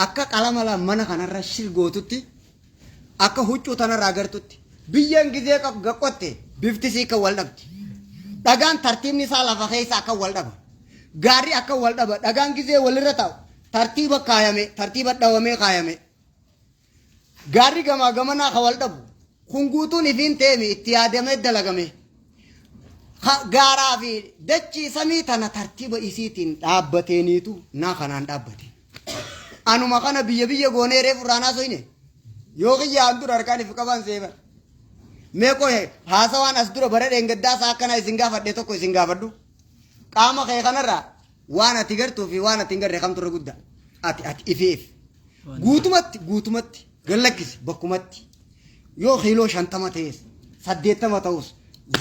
Akka qalama mana kanarra shirgootutti akka huccuu tanarraa agartutti biyyeen gizee gaqqotte bifti sii kan wal dhabdi. Dhagaan tartiibni isaa lafa keessa akka wal dhaba. Gaarri akka wal dhaba. Dhagaan gizee walirra taa'u tartiiba kaayame tartiiba dhawamee kaayame. Gaarri gamaa gamanaa ka wal dhabu. Kun guutuun ifiin ta'eemi itti yaadamee dalagame. Gaaraa fi dachii samii tana tartiiba isiitiin dhaabbateeniitu naa kanaan dhaabbate. Anuma kana biyya biyya goonee reefu irraa soyne. Yoo kiyyaan dura harkaan if qaban seeban. Mee qohe haasawaan as dura bara dheengaddaa isaa akkana isin gaafadhe tokko isin gaafadhu. Qaama kee kanarraa waan ati gartuu fi waan ati hin garre kamtu irra guddaa. Ati ati ifeef. Guutumatti guutumatti gallakkisi bakkumatti. Yoo kiiloo 50 ta'es 80 ta'us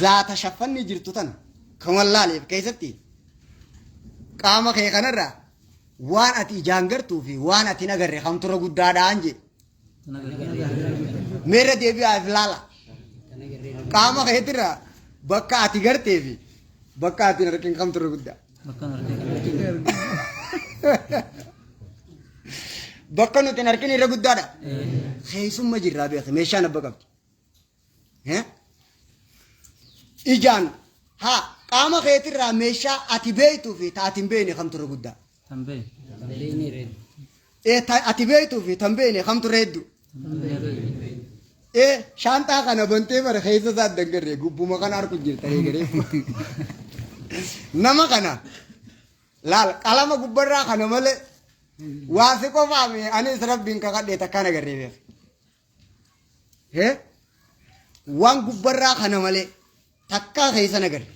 zaata shaffanni jirtu tana kan wallaaleef keessatti qaama kee kanarraa waan ati ijaan gartuu fi waan ati hin agarre kamtu irra guddaadhaan jedhe. Meerra deebi'aa if laala. Qaama keetirraa bakka ati gartee fi bakka ati hin argin kamtu irra guddaa. Bakka nuti hin argin irra guddaadha. Keessumma jirraa beekte meeshaan abba qabdi. Ijaan haa qaama keetirraa meeshaa ati beektuu fi ta ati hin beekne kamtu irra guddaa. Ati beektuu fi tan beekne kamtu irra hedduu. Shaanxaa kana bantee bara keessa isaa dangarree gubbuma kana arku jirta eegalee. Nama kana laal qalama gubbarraa kana malee waa si qofaame anis rabbiin kakadhee takkaan agarree beeka. Waan gubbarraa kana malee takkaa keessa nagarre.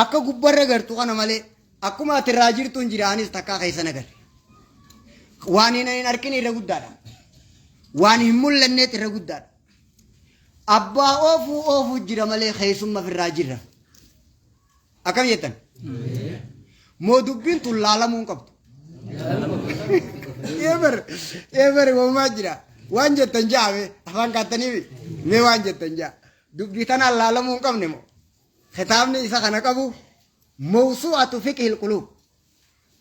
Akka gubbarra gartu kana malee akkuma ati irraa jirtu hin jira anis takkaa keessa nagarre. Waan hin argine irra guddaadha. Waan hin mul'anneet irra guddaadha. Abbaa oofuu oofuu jira malee keessumma irraa jirra. Akkam jettan? Moo dubbiin tun laalamuu hin qabdu. Eebar eebar walumaa jira. Waan jettan ja'a afaan kaattanii mee waan jettan ja'a. Dubbii tanaan laalamuu hin qabne moo? Kitaabni isa kana qabu mawsuu'atu fiqhil quluub.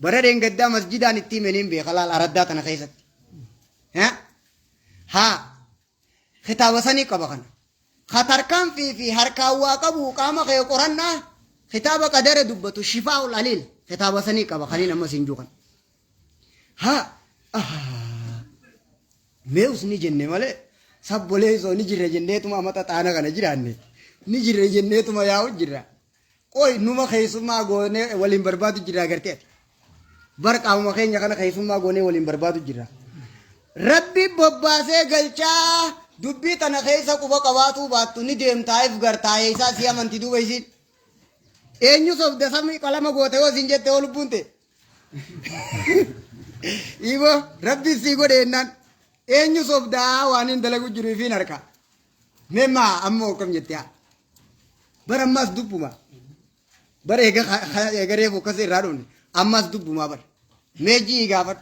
Bara dheengaddaa masjidaan itti himaniin beeka laal araddaa tana keessatti. Haa kitaaba sanii qaba kana. Ka tarkaanfii fi harkaan waa qabu qaama kee qorannaa kitaaba qadara dubbatu shifaa'ul aliil kitaaba sanii qaba kaniin amma siin juukan. Haa Ahaa. Mee usni jenne malee sabboleessoo ni jirra jenneetuma amata xaana kana jiraanne ni jirra jenneetuma yaa'u jirra. Qoy numa keessummaa goonee waliin barbaadu jirra agartee ati. Bar qaamuma keenya kana keessummaa goonee waliin barbaadu jirra. Rabbi bobbaasee galchaa dubbii tana keessa quba qabaatuu baattu ni deemtaa if gartaa isaa si amanti duuba isiin. Eenyu sobda samii qalama goote yoo siin jette yoo lubbuun ta'e. Ibo rabbi sii godhe jennaan eenyu sobdaa waan hin dalagu jiru ifiin harka. Mee maa ammoo akkam jette haa. Bara ammaas dubbuma. Bara eega eega reefu akkas irraa dhufne ammaas dubbumaa bara. Mee ji'i gaafadhu.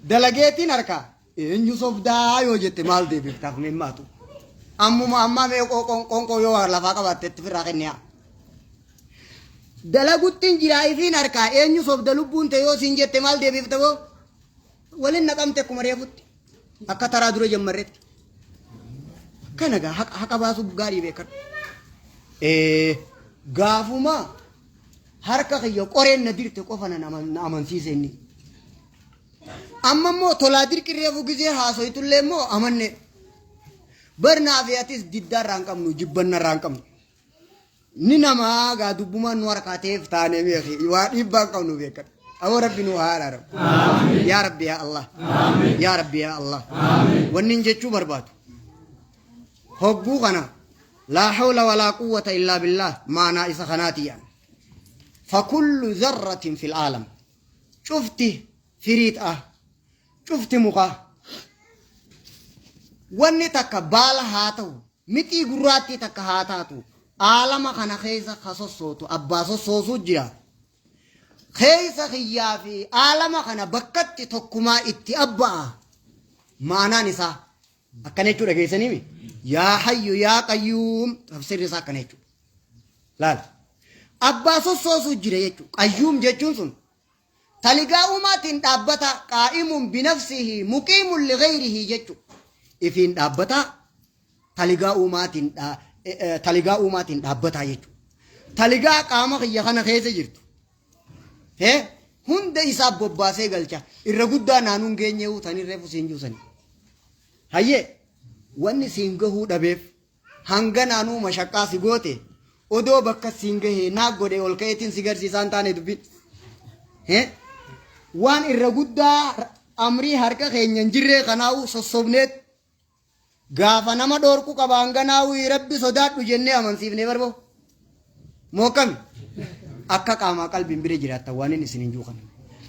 Dalageetiin harkaa eenyu sobdaa yoo jette maal deebiftaaf mee maatu. Ammuma ammaa mee qoonqoo yoo lafaa qabaatte itti firraa kennee haa. Dalaguttiin jiraa ifiin harkaa eenyu sobda lubbuun ta'e yoo siin jette maal deebifta boo? Waliin naqamte akkuma reefutti. Akka taraa dura jammarretti. Kana gaa haqa baasuuf gaarii beekan. Gaafuma harka kiyya qoreen na dirte qofa na amansiise inni. Amma immoo tolaa dirqi reefu gizee haasoytullee immoo amanne. Barnaa fi atis diddaa irraa hin qabnu jibbanna irraa hin qabnu. Ni namaa gaa dubbumaan nu harkaa ta'eef taanee beeki waa dhiibbaa hin qabnu beekan. Aboo Rabbi nu haa araaramu. Yaa Rabbi yaa Allah. Yaa Rabbi yaa Allah. Wanni hin jechuu barbaadu. Hogguu kana laa hawla walaa quwwata illaa billaah maanaa isa kanaati jedhan. Fakullu zarratin fil aalam. Cufti firiit ah. Cufti mukaa. Wanni takka baala haa ta'u Mixii gurraattii takka haa taatu, aalama kana keessa ka sossootu abbaa sossoosuu jira. Keessa kiyyaa fi aalama kana bakkatti tokkumaa itti abba'a. Ma'anaan isaa akkana jechuu dhageessaniimi. Yaa hayyu yaa qayyuum tafsirri isaa akkana jechuudha. Laal. Abbaa sossoosuu jira jechuudha. Qayyuum jechuun sun taligaa uumaatiin dhaabbata qaa'imuun binafsihi muqiimun lighayrihi jechuudha. Ifiin dhaabbataa taligaa uumaatiin taligaa uumaatiin dhaabbataa jechuudha. Taligaa qaama kiyya kana keessa jirtu. Hee hunda isaa bobbaasee galcha. Irra guddaa naanuun geenyeewu tanii reefu siin juusanii. Hayyee wanni siin gahuu dhabeef hanga naanuu mashaqqaa si goote odoo bakka siin gahee naa godhe ol ka'eetiin si garsiisaan taane dubbiin. Hee waan irra guddaa amrii harka keenya hin jirree kanaa'uu sossobneet gaafa nama dhoorku qaba hanga naawii rabbi sodaadhu jennee amansiifnee barboo. Mookkami akka qaamaa qalbiin bira jiraattan waan inni isin hin jiru kana.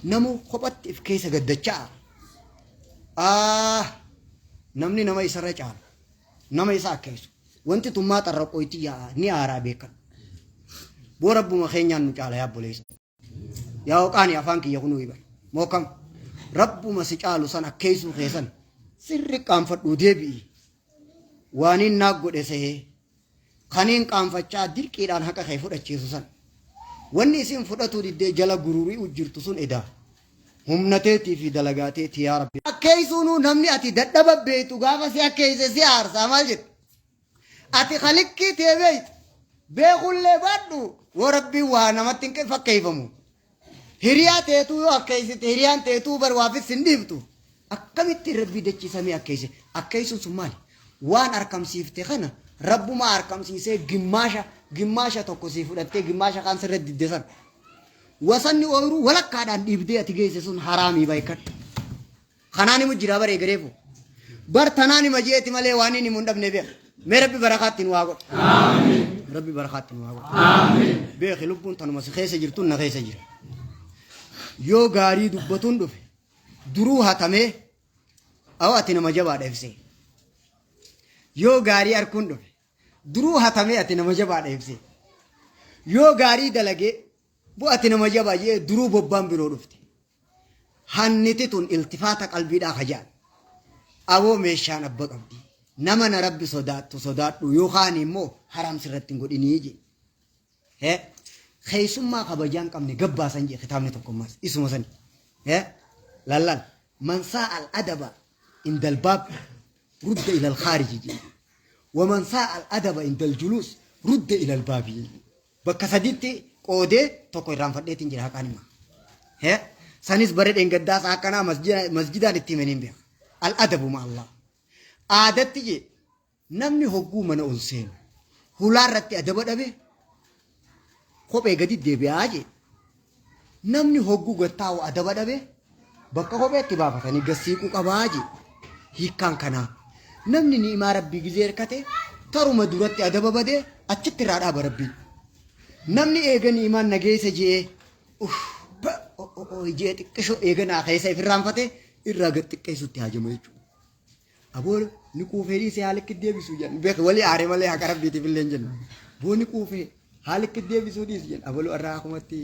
Namuu kophatti if keessa gaddacha'a. Ah, namni nama isarra caala. Nama isa akkeessu. Wanti tun maa xarraqooyti yaa'a ni aaraa beekan. Boo rabbuma keenyaan nu caala yaa obboleessa. Yaa oqaani afaan kiyya kunuu ibar. Mookam rabbuma si caalu san akkeessuu keessan sirri qaanfadhuu deebi'i. Waaniin naag godhe sehee kaniin qaanfachaa dirqiidhaan haqa kee fudhachiisu san. Wanni isin fudhatuu diddee jala gururi'u jirtu sun edaa. Humna teetii fi dalagaa teetii yaa Rabbi. Akkeessuunuu namni ati dadhaba beektu gaafa si akkeesse si aarsaa maal jette? Ati kalikkii tee beektu beekullee baadhu yoo Rabbiin waa namatti hin fakkeeffamu. Hiriyaa teetuu yoo akkeessite hiriyaan teetuu bar waafis hin dhiiftu. Akkamitti Rabbii dachii samii akkeesse? Akkeessuun sun maali? Waan arkamsiifte kana Rabbuma arkamsiisee gimmaasha gimmaasha tokko sii fudhattee gimmaasha kaan sirra didde sana. Wasanni ooyiruu walakkaadhaan dhiibdee ati geesse sun haraamii baay'ikadhu. Kanaan himu jira bare gareefu. Bar tanaan hima jeeti malee waan inni himu hin dhabne beeka. Mee Rabbi barakaatti nu haa godhu. Rabbi barakaatti nu haa godhu. Beeki lubbuun tanuma si keessa jirtu na keessa jira. Yoo gaarii dubbatuun dhufe duruu hatamee aw ati nama jabaadha ibsee. Yoo gaarii arkuun dhufe duruu hatamee ati nama jabaadha ibsee. Yoo gaarii dalagee bu'ati nama jabaa jee duruu bobbaan biroo dhufte. Hanniti tun iltifaata qalbiidhaa ka jedhan. Aboo meeshaan abba qabdi. Nama na rabbi sodaattu sodaadhu yookaan immoo haram sirratti hin godhinii jedhe. He keessummaa kabajaa hin qabne gabbaasan jedhe kitaabni tokko ammaas isuma sani. He lallal man saa'a al adaba indal baab rudda ilal khaariji jedhe. Waman saa'a al adaba indal juluus rudda ilal baabi. Bakka sadiitti qoodee tokko irraanfadheetiin jira haqaan hima. He? Sanis bara dheengaddaa isaa akkanaa masjidaan itti himaniin beeka. Al-adabu ma Allah. Aadatti jee namni hogguu mana ol seenu hulaa irratti adaba dhabe kophee gadi deebi'aa jee. Namni hogguu gad taa'u adaba dhabe bakka kopheetti baafatanii gad siiquu qabaa jee. Hiikkaan kanaa namni ni'imaa rabbii gizee hirkate taruma duratti adaba badee achitti irraa dhaaba rabbiin. Namni eega ni'imaan nageessa je'ee uff ba o o o je'ee xiqqishoo eega naa keessa if irraanfate irraa gad xiqqeessutti haajama jechuudha. Aboo ni quufee dhiisee haala itti deebisuu jedhan beek walii aare malee haqa rabbiitiif illee hin jennu. Boo ni quufee haala itti deebisuu dhiisi jedhan abaluu irraa akkumatti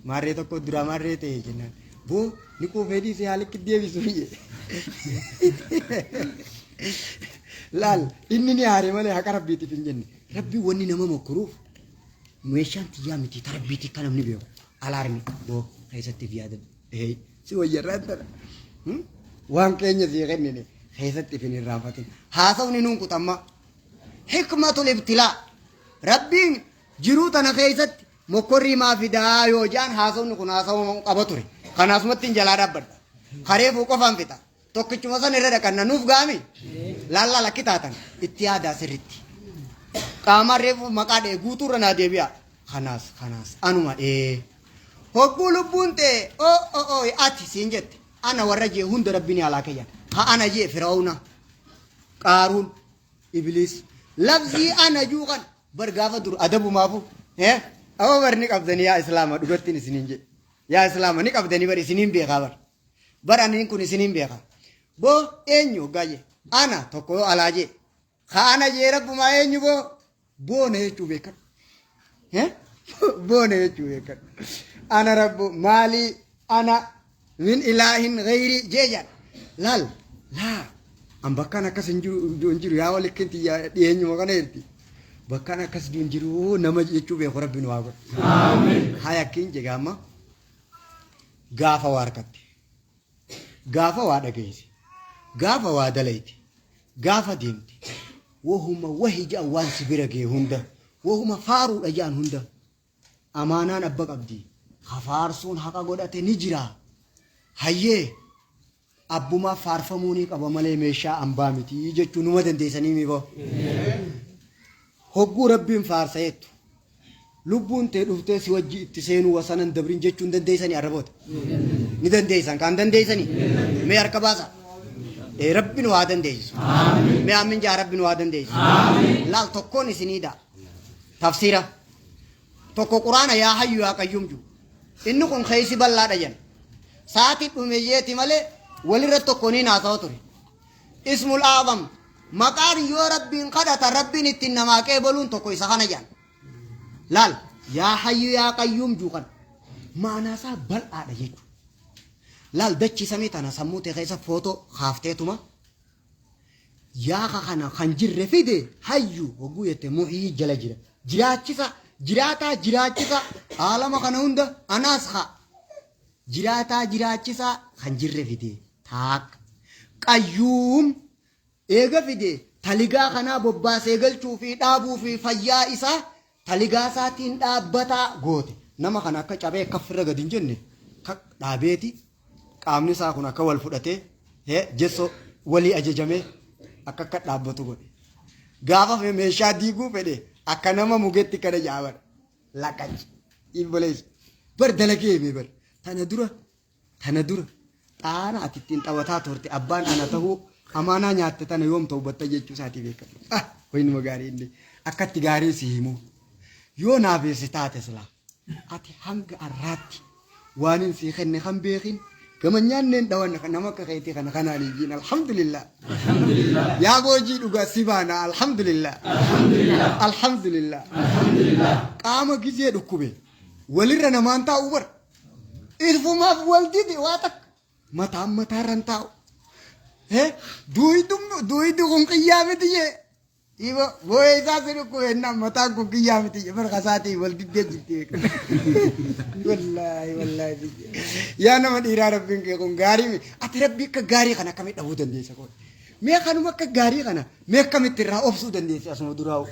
maarree tokko duraa maarree ta'e jennaan. Boo ni quufee dhiisee haala itti deebisuu jedhe. Laal inni ni aare malee haqa rabbiitiif hin jenne. Rabbi wanni nama mokkoruuf meeshaan tiyyaa miti ta rabbiitii akka namni beeku. Alaarmi boo keessatti fi yaadadhu. Hey, si wayyarraan tana. Waan keenya sii kennine keessatti ifin irraanfatin. Haasawni nuun kutamma. Hikmatul ibtilaa. Rabbiin jiruu tana keessatti mokkorrii maa fidaa yoo jaan haasawni kun haasawama qaba ture. Kanaasumatti hin jalaa dhaabbadha. Kareefuu qofaan fixa. Tokkichuma san irra dhaqanna nuuf gaami. Laallaa lakki taatan itti yaadaa sirritti. Qaamaan reefu maqaa dhee guutuurra naa deebi'a. Kanaas kanaas anuma ee. Hogguu lubbuun tee o o o ati siin jette ana warra jee hunda rabbi ni alaa keyyan. Ha ana jee Fir'auna, Qaaruun, Ibliis. Lafzii ana juu kan bar gaafa dur adabumaafu. Eh? Amma bar ni qabdanii yaa Islaama dhugattiin isiniin jedhe. Yaa Islaama ni qabdanii bar isiniin beekaa bar. Bar aniin kun isiniin beekaa. Boo eenyu hoggaa jee? Ana tokko yoo alaa jee. Ka ana jee rabbumaa eenyu boo? Boona jechuu beekadhu. Eh? Boona jechuu beekadhu. Ana rabbu maalii ana min ilaahin gayrii jee jedha. Laal laa an bakkaan akkas hin jiru hin jiru yaa walikkin tiyya dhiyeenyuma kana jirti. Bakkaan akkas hin jiru nama jechuu beeku rabbi nu haa godhu. Haa yakkiin jee gaama gaafa waa harkatte. Gaafa waa dhageesse. Gaafa waa dalayte. Gaafa deemte. Wahuma wahi ja'an waan si bira ga'e hunda. Wahuma faaruudha ja'an hunda. Amaanaan abba qabdi. Ka faarsuun haqa godhate ni jira. Hayyee abbumaaf faarfamuu ni qaba malee meeshaa ambaa miti jechuu numa dandeessanii mi boo? Hogguu rabbiin faarsa jettu. Lubbuun tee dhuftee si wajji itti seenuu wasanan dabrin jechuu hin dandeessanii arraboota? Ni dandeessan kaan dandeessanii? Mee harka baasa. Ee rabbi nu haa dandeessisu. Mee amin jaa rabbi nu haa dandeessisu. Laal tokkoon isinii dha. Tafsiira. Tokko quraana yaa hayyu yaa qayyum jiru. Inni kun keessi bal'aadha jedhan. Sa'aatii dhumeeyyeeti malee walirra tokko niin haasawa ture. Ismul aazam maqaan yoo rabbiin kadhatan rabbiin ittiin namaa qeebaluun tokko isa kana jedhan. Laal yaa hayyu yaa qayyuum juu kana maanaa isaa bal'aadha jechuudha. Laal dachii samii tana sammuu tee keessa footoo kaafteetuma yaa ka kana kan jirre fide hayyu hogguu jette muhyii jala jira. Jiraachisa jiraataa jiraachisa aalama kana hunda anaas haa jiraataa jiraachisaa kan jirre fide taak qayyuum Eega fide taligaa kanaa bobbaasee galchuu fi dhaabuu fi fayyaa isaa taligaa isaatiin dhaabbataa goote. Nama kana akka cabee kaffirra gadi hin jenne kak dhaabeeti qaamni isaa kun akka wal fudhatee jessoo walii ajajamee akka akka dhaabbatu godhe. Gaafa meeshaa diiguu fedhe akka nama mugetti kana jaabara. Laqac. Ibboleessu. Bar dalagee hime bar. Tana dura Tana dura xaana ati ittiin taphataa turte abbaan ana tahuu amaanaa nyaatte tana yoom tawbatta jechuu isaatii beekadhu. Ah, waynuma gaarii inni akkatti gaarii si himu. Yoo naaf si taate silaa ati hanga arraatti waan hin sii kenne kan beekin gama nyaanneen dhawan nama akka keetii kana kanaan hin jiin alhamdulillah. Yaa boojii dhugaa si baana alhamdulillah. Alhamdulillah. Qaama gizee dhukkube walirra namaan taa'u bara. Ifumaaf wal dide waa takka. Mataan mataarra hin taa'u. Duuydi kun qiyyaa miti jee. Ibo boo'ee isaa si dhukkube jennaan mataan kun qiyyaa miti jee. Barqa isaatii wal diddee jirti. Wallaahi wallaahi. Yaa nama dhiiraa rabbiin kee kun gaarii mi. Ati rabbii akka gaarii kana akkamitti dhabuu dandeessa qoy. Mee kanuma akka gaarii kana mee akkamitti irraa obsuu dandeessi asuma duraa'u.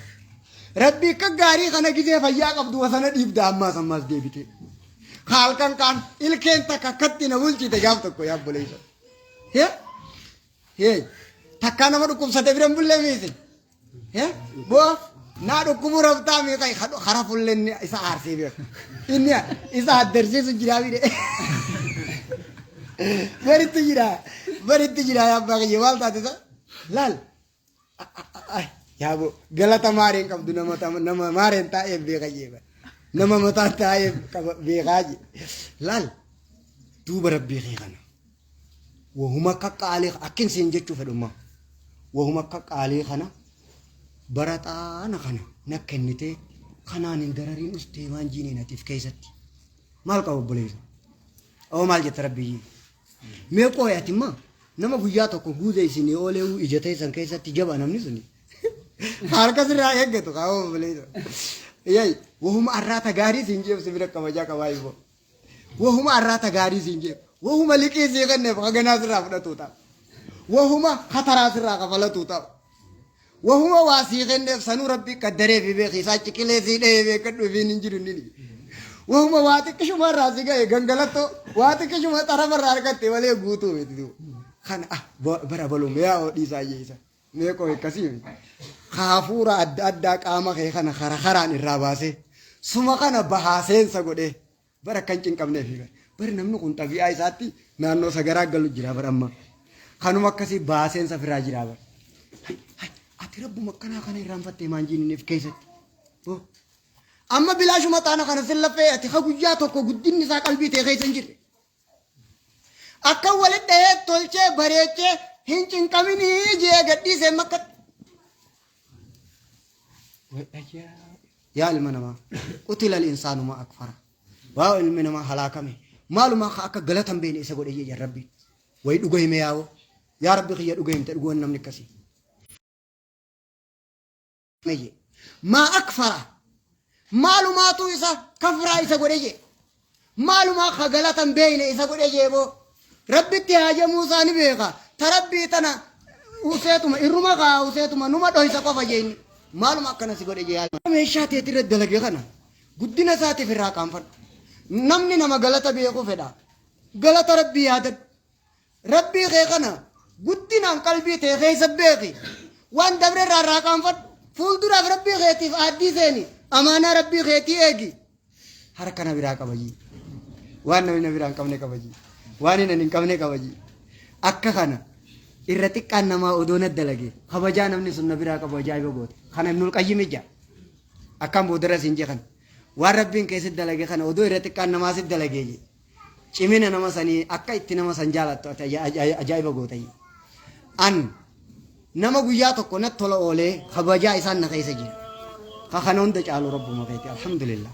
Rabbii akka gaarii kana gizee fayyaa qabdu wasana dhiibda ammaas ammaas deebitee. Halkan kaan ilkeen takka akkatti na bulchite gaaf tokko yaa obboleessa. Hee? Hee? Takkaa nama dhukkubsate bira hin bullee miisin. Hee? Boo naa dhukkubuu raftaa miiqa hara fulleen isa aarsee beeku. Inni isa addarsiisu jiraa bide. Baritti jira. Baritti jira yaa abbaa kiyya maal taate isa? Laal. Yaa boo galata maareen qabdu nama nama maareen taa'eef beeka jee bara. Nama mataan taa'eef qaba beekaa jee. Laal duuba rabbii kee kana. Wahuma akka qaalii akkin siin jechuu fedhummaa. Wahuma akka qaalii kana bara xaana kana na kennitee kanaan hin darariin ustee waan jiiniin atiif keessatti. Maal qaba obboleessa? Oo maal jetta rabbii? Mee qooyi ati immoo nama guyyaa tokko guuza isinii oolee ija teessan keessatti jaba namni suni. Harka sirraa eeggatu kaa obboleessa. Yay wahuma arraata gaarii siin jeef si bira kabajaa qabaa iboo. Wahuma arraata gaarii siin jeef. Wahuma liqii sii kenneef haganaa sirraa fudhatu ta'a. Wahuma kataraa sirraa kafalatu ta'a. Wahuma waa sii kenneef sanuu rabbi qaddaree fi beeki isaa ciqilee sii dhahee beekadhu ifiin hin jiru inni. Wahuma waa xiqqishuma irraa si ga'e gangalattoo waa xiqqishuma xarafa irraa argatte malee guutuu miti duuba. Kana ah bara baluu mi'aa oo dhiisaa jeessa. Mee qoo akkasii miti. Hafuura adda addaa qaama kee kana kara karaan irraa baasee suma kana bahaa seensa godhee bara akkan cinqamneef bara. Bari namni kun xabi'aa isaatti naannoo sagaraa galu jira bara amma. Kanuma akkasii bahaa seensa firaa jira bara. Ati rabbuma akkanaa kana irraanfattee maan jiininiif keessatti. Amma bilaashuma xaana kana sin laffee ati ha guyyaa tokko guddinni isaa qalbii tee keessa hin jirre. Akka walitti dhahee tolchee bareechee hin cinqaminii jee gadhiisee makka. Yaa ilma namaa qutila al-insaanu ma akfara. Waa ilmi namaa halaakame maalumaa ka akka galata hin beekne isa godhe jedhan rabbiin. Wayi dhuga hime yaa'oo. Yaa rabbi kiyya dhuga himte dhugoon namni akkasii. Jee. Maa akfara. Maalumaatu isa kafraa isa godhe jee. Maalumaa ka galata hin beekne isa godhe jee boo. Rabbitti haajamuu isaa ni beeka. Ta rabbii tana useetuma irruma kaa useetuma numa dhoysa qofa jee inni. Maaluma akkana si godhe jee. Meeshaa teetirra dalage kana guddina isaatiif irraa qaanfadhu. Namni nama galata beeku fedha. Galata rabbii yaadadhu. Rabbii kee kana guddinaan qalbii tee keessa beeki. Waan dabre irraa irraa qaanfadhu. Fuulduraaf rabbii keetiif aaddii seeni. Amaanaa rabbii keetii eegi. Harka na biraa qabaji. Waan namni na biraa hin qabne qabaji. Waan inni hin qabne qabaji. Akka kana irra xiqqaan namaa odoo na dalage kabajaa namni sun na biraa qabu ajaa'iba goote. Kana Ibnul Qayyim ija. Akkaan boodarra siin jeekan. Waan rabbiin keessatti dalage kana odoo irra xiqqaan namaa sitti dalagee jee. Cimina nama sanii akka itti nama san jaalattu ati ajaa'iba gootayyi. An nama guyyaa tokko natti tola oolee kabajaa isaan na keessa jira. Ka kana hunda caalu rabbuma keeti. Alhamdulillah.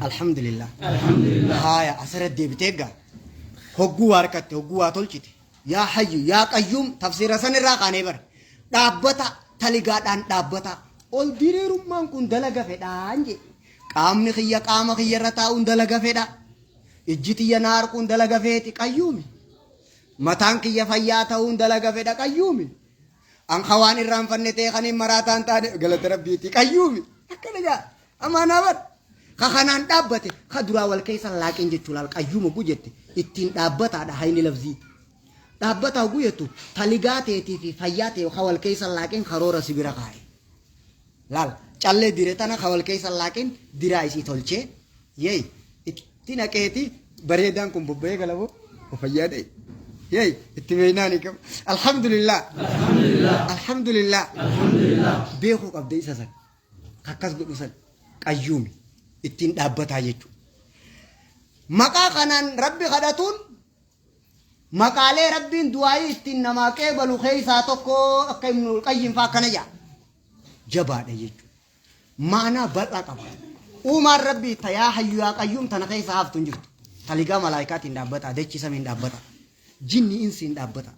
Alhamdulillah. Haaya asirra deebitee gaa. Hogguu waa harkatte hogguu waa tolchite. Yaa hayyu yaa qayyuum tafsiira san irraa kaanee bara. Dhaabbata taligaadhaan dhaabbata. Ol diriirummaan kun dalaga fedhaan jee. Qaamni kiyya qaama kiyya irra taa'uun dalaga fedha. Ijji tiyya na arkuun dalaga feeti qayyuumi. Mataan kiyya fayyaa ta'uun dalaga fedha qayyuumi. An ka waan irraanfanne ta'e kan hin maraataan taane galata rabbiiti qayyuumi. Akkana jaa amaanaa bar. Ka kanaan dhaabbate ka duraa wal keessa laaqin jechuu laal qayyuuma hogguu jette ittiin dhaabbataadha hayni lafzii. Dhaabbata hogguu jettu taligaa teetii fi fayyaa ta'e ka wal keessa laaqin karoora si bira kaa'e. Laal callee dire tana ka wal keessa laaqin diraa isii tolchee yeey itti naqeeti bareedaan kun bobba'ee galaboo fayyaa ta'e. Yeey itti beeynaan hin qabu. Alhamdulillah. Alhamdulillah. Beekuu qabda isa san. Akkas godhu san qayyuumi ittiin dhaabbataa jechuudha. Maqaa kanaan rabbi kadhatuun maqaalee rabbiin du'aayii ittiin namaa qeebalu keessaa tokko akka Ibnul Qayyim fa'aa akkana jedha. Jabaadha jechuudha. Ma'anaa bal'aa qaba. Uumaan rabbii ta yaa hayyu yaa qayyuum tana keessa haftu hin jirtu. Taligaa malaayikaatiin dhaabbata, dachi samiin dhaabbata. Jinni insiin dhaabbata.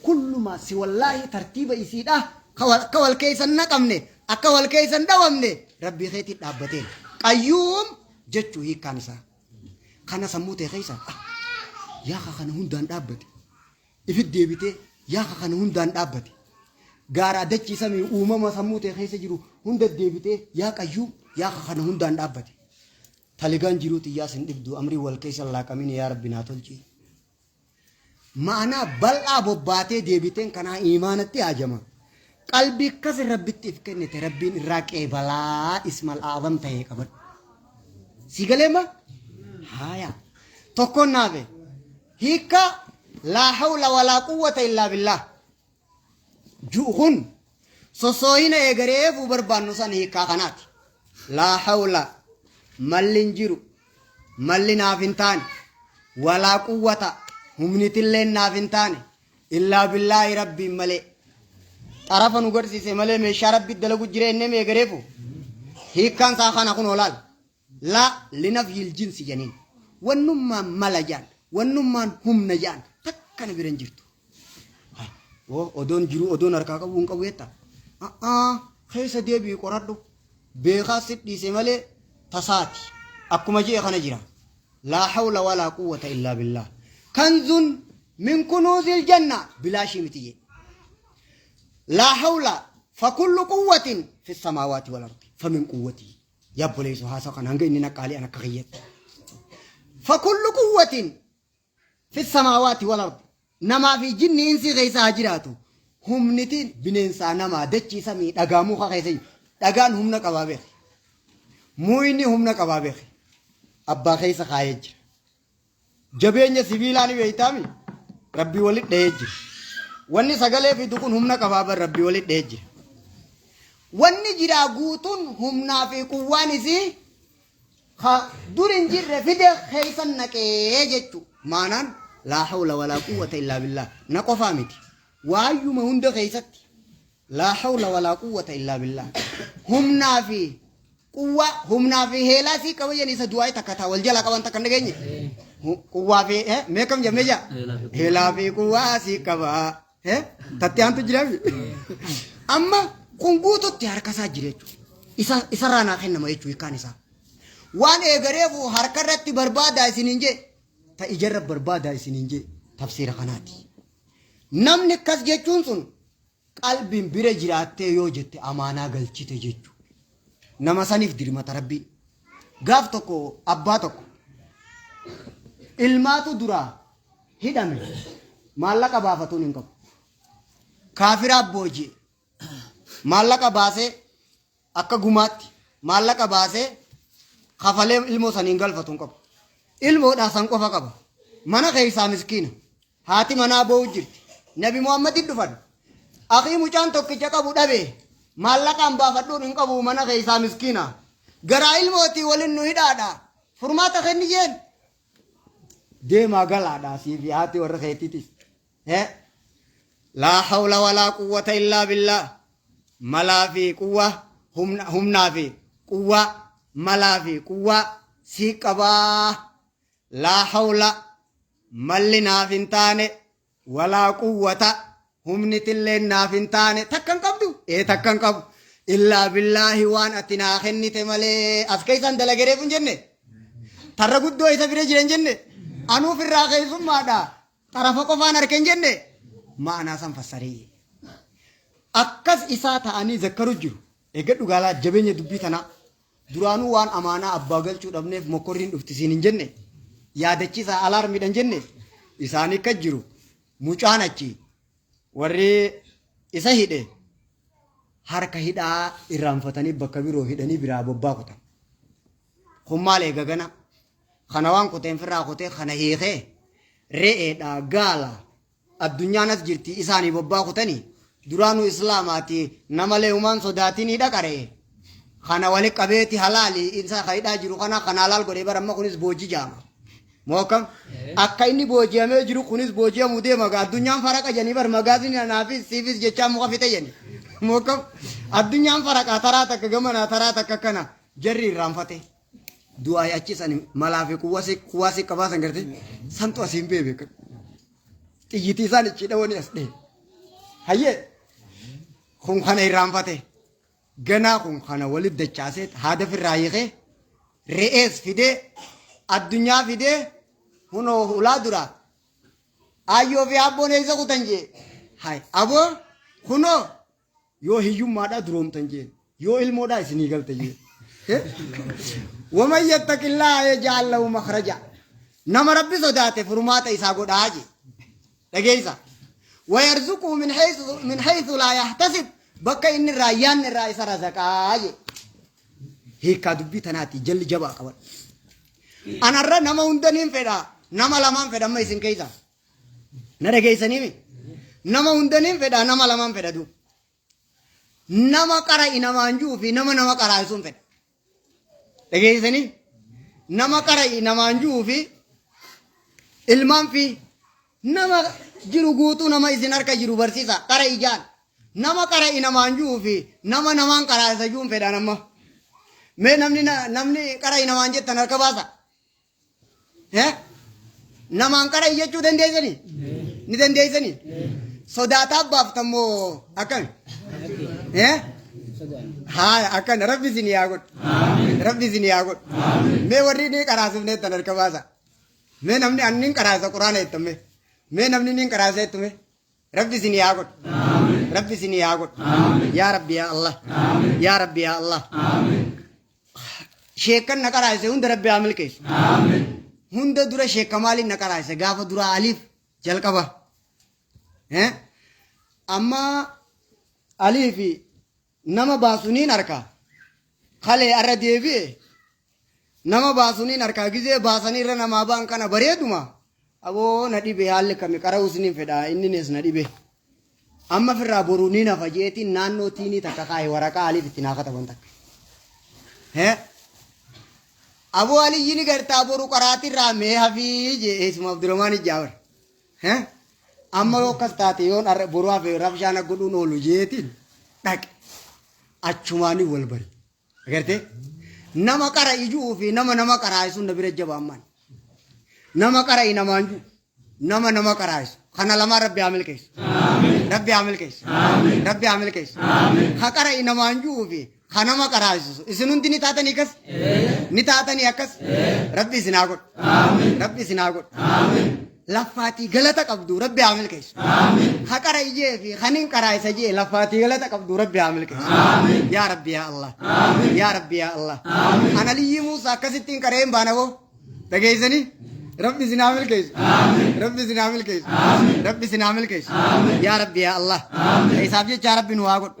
Kullumaa si wallaahi tartiiba isiidha akka wal keessa hin naqamne akka wal keessa hin dhawamne rabbii keetiin dhaabbateen. Qayyuum jechuu hiikkaan isaa. Kana sammuu tee keessa yaa ka kana hundaan dhaabbate. Ifit deebitee yaa ka kana hundaan dhaabbate. Gaaraa dachii samii uumama sammuu tee keessa jiru hunda deebitee yaa qayyuum yaa ka kana hundaan dhaabbate. Taligaan jiruu tiyyaas hin dhibdu amrii wal keessa hin laaqamin yaa Rabbi naa tolchi. Ma'anaa bal'aa bobbaatee deebiteen kanaa iimaanatti haajama. Qalbii akkas Rabbitti if kennite Rabbiin irraa qeebalaa ismal aazam ta'ee qabadhu. Si galee ma? Haaya. Tokkoon naafe. Hiikka laa hawla walaa quwwata illaa billaah. Ju'u kun sossoohina eegareefuu barbaannu san hiikkaa kanaati. Laa hawla malli hin jiru malli naaf hin taane walaa quwwata humnitilleen naaf hin taane illaa billaahi rabbiin malee. Xarafa nu garsiise malee meeshaa rabbi dalagu jira innee eegareefu hiikkaan isaa kana kun olaal. Laa linafyil jinsi janiin. Wannummaan mala jaan wannummaan humna jaan takka na bira hin jirtu. Odoon jiruu odoon harkaa qabu hin qabu jetta. Keessa deebi'i qoradhu. Beekaa si dhiise malee tasaati. Akkuma je'e kana jira. Laa hawla walaa quwwata illaa billaah. Kanzun min kunuuzil janna bilaashii miti jee. Laa hawla fakullu quwwatin fi samaawaati wal ardi famin quwwatii. Yaa obboleessoo haasawa kana hanga inni naqqaalee an akka kiyyatti. Fakullu quwwatin fi samaawaati wal ardi. Namaa fi jinni insii keessa haa jiraatu. Humnitiin bineensaa namaa dachii samii dhagaa muka keessa jiru. Dhagaan humna qabaa beeki. Muyni humna qabaa beeki. Abbaa keessa kaayee jira. Jabeenya sibiilaa ni beektaami? Rabbii walit dhahee jira. Wanni sagalee fidu kun humna qabaa bar Rabbii walit dhahee jira. Wanni jiraa guutuun humnaa fi quwwaan isii ka dur hin jirre fide keeysan naqee jechu. Maanaan laa hawla walaa quwwata illaa billaah. Na qofaa miti. Waayyuma hunda keeysatti laa hawla walaa quwwata illaa billaah. Humnaa fi quwwaa humnaa fi heelaa sii qaba jedhanii isa du'aa takka taa wal jalaa qaban takka hin dhageenye. Quwwaa fi meeqam jemmee jaa? Heelaa fi quwwaa sii qaba. Tatti aantu jiraami. Amma kun guututti harka isaa jira jechuudha. Isa isarraa naa kennama jechuudha hiikkaan isaa. Waan eegareefu harka irratti barbaadaa isiniin jee ta ijarra barbaadaa isiniin jee tafsiira kanaati. Namni akkas jechuun sun qalbiin bira jiraattee yoo jette amaanaa galchite jechuudha. Nama saniif dirmata rabbiin. Gaaf tokko abbaa tokko ilmaatu duraa hidhame maallaqa baafatuun hin qabu. Kaafiraa booji'e. Maallaqa baasee akka gumaatti maallaqa baasee kafalee ilmoo saniin galfatu hin qabu. Ilmoodhaa san qofa qaba. Mana keessaa miskiina. Haati manaa boo'u jirti. Nabi Muhammadin dhufan. Akii mucaan tokkicha qabu dhabe. Maallaqaan baafadhuun hin qabu mana keessaa miskiina. Garaa ilmootii waliin nu hidhaadha. Furmaata kenni jeen. Deemaa galaadha sii fi haati warra keetiitis. Laa hawla walaa quwwata illaa billaah. Malaa fi quwwa humnaa fi quwwaa malaa fi quwwaa sii qabaa. Laa hawla malli naaf hin taane walaa quwwata humnitilleen naaf hin taane takka hin qabdu ee takka hin qabu illaa billaahi waan ati naa kennite malee as keessaan dalagereef hin jenne tarra guddoo isa bira jira hin jenne anuuf irraa keessummaadha xarafa qofaan harka hin jenne ma'anaa san fassaree akkas isaa ta'anii zakkaru jiru eeggadhu gaalaa jabeenya dubbii tanaa Duraanuu waan amaanaa abbaa galchuu dhabneef mokkorriin dhufti siin hin jenne? Yaadachiisaa alaarmiidha hin jenne? Isaan akka jiru mucaan achi warri isa hidhe harka hidhaa irraanfatanii bakka biroo hidhanii biraa bobbaa kutan. Kun maal eega gana? Kana waan kuteen firraa kutee kana hiikee re'eedha gaala addunyaan as jirti isaanii bobbaa kutanii duraanuu islaamaati namalee humaan sodaatinii dhaqare kana wali qabeeti halaali isa ka hidhaa jiru kana kana halaal godhee bara amma kunis booji jaama mookam akka inni booji'amee jiru kunis booji'amuu deema gaa addunyaan faraqa jedhanii bar magaazini anaafis siifis jechaa muka fixe jedhani mookam addunyaan faraqa taraa takka gamanaa taraa takka kana jarri irraanfate du'aa achi sani malaa fi kuwaasi qabaa san garte santu asiin beebe xiyyitii isaan ichi dhawanii as dhee hayyee kun kana irraanfate ganaa kun kana walit dachaasee haada firraa hiikee re'ees fidee addunyaa fidee hunoo hulaa dura aayyoo fi abboon eessa kutan jee hay aboo kunoo Yoo hiyyummaadhaa duroomtan jeen. Yoo ilmoodhaa isinii galte jeen. Waman yattaqillaaha yaj'al lahu makhraja. Nama Rabbi sodaate furmaata isaa godhaa je. Dhageessa. Wayarzuquu min haythu laa yahtasib. Bakka inni irraa yaanne irraa isa razaqaa je. Hiikkaa dubbii tanaati jalli jabaa qaban. Anarra nama hunda niin fedha. Nama lamaan fedha amma isin keessa. Na dhageessaniimi? Nama hunda niin fedha nama lamaan fedha du. Nama qara'i namaan ji'uu fi nama nama qaraa'isuun fedha. Dhageessanii? Nama qara'i namaan ji'uu fi ilmaan fi nama jiru guutuu nama isin harka jiru barsiisa qara'i jaan. Nama qara'i namaan ji'uu fi nama namaan qaraa'isa ji'uun fedhaan amma. Mee namni namni qara'i namaan jettan harka baasa. Eh? Namaan qara'i jechuu dandeessanii? Ni dandeessanii? Sodaataa baaftan moo akkami? Eh? Haaya akkana rabbi isin yaa godhu. Rabbi isin yaa godhu. Mee warri ni qaraasifne jettan harka baasa. Mee namni ani nin qaraasa quraana jettan mee. Mee namni nin qaraasa jettu mee. Rabbi isin yaa godhu. Rabbi isin yaa godhu. Yaa Rabbi yaa Allah. Yaa Rabbi yaa Allah. Sheekkan na qaraasise hunda Rabbi haa milkeessu. Hunda dura sheekka maaliin na qaraasise gaafa duraa aliif jalqaba. Eh? Amma aliifi nama baasuniin harka. Kalee arra deebi'e Nama baasuniin harkaa gizee baasanii irra namaa ba'an kana bareeduma. Aboo na dhibe haalli kami qara'uus niin fedha innines na dhibe. Amma firraa boruu niin hafa jeetiin naannoo tiinii takka kaahe waraqaa aliif itti naa kataban takka. Hee? Aboo aliyyi ni gartaa boru qaraatirraa mee hafii jee eessuma Abdurrahmaan Ijjaawar. Hee? Amma yoo akkas taate yoon arra boru hafe rabshaan godhuun oolu jeetiin dhaqe. Achumaanii wal bari. Agartee? Nama qara ijuu fi nama nama qaraa'isu na bira jaba ammaan. Nama qara'i namaan jiru. Nama nama qaraa'isu. Kana lamaan Rabbi haa milkeessu. Rabbi haa milkeessu. Rabbi haa milkeessu. Ka qara'i namaan jiru fi ka nama qaraa'isu. Isin hundi ni taatanii akkas? Ni taatanii akkas? Rabbi isin haa godhu. Rabbi isin haa godhu. Laffaatii galata qabdu Rabbi haa milkeessu. Ha qara ijee fi kanin qaraa isa jee laffaatii galata qabdu Rabbi haa milkeessu. Yaa Rabbi yaa Allah. Yaa Rabbi yaa Allah. Ana liyyii Muusaa akkasittiin qaree hin baana boo. Dhageessanii? Rabbi isin haa milkeessu. Rabbi isin haa milkeessu. Rabbi isin haa milkeessu. Yaa Rabbi yaa Allah. Isaaf jecha Rabbi nu haa godhu.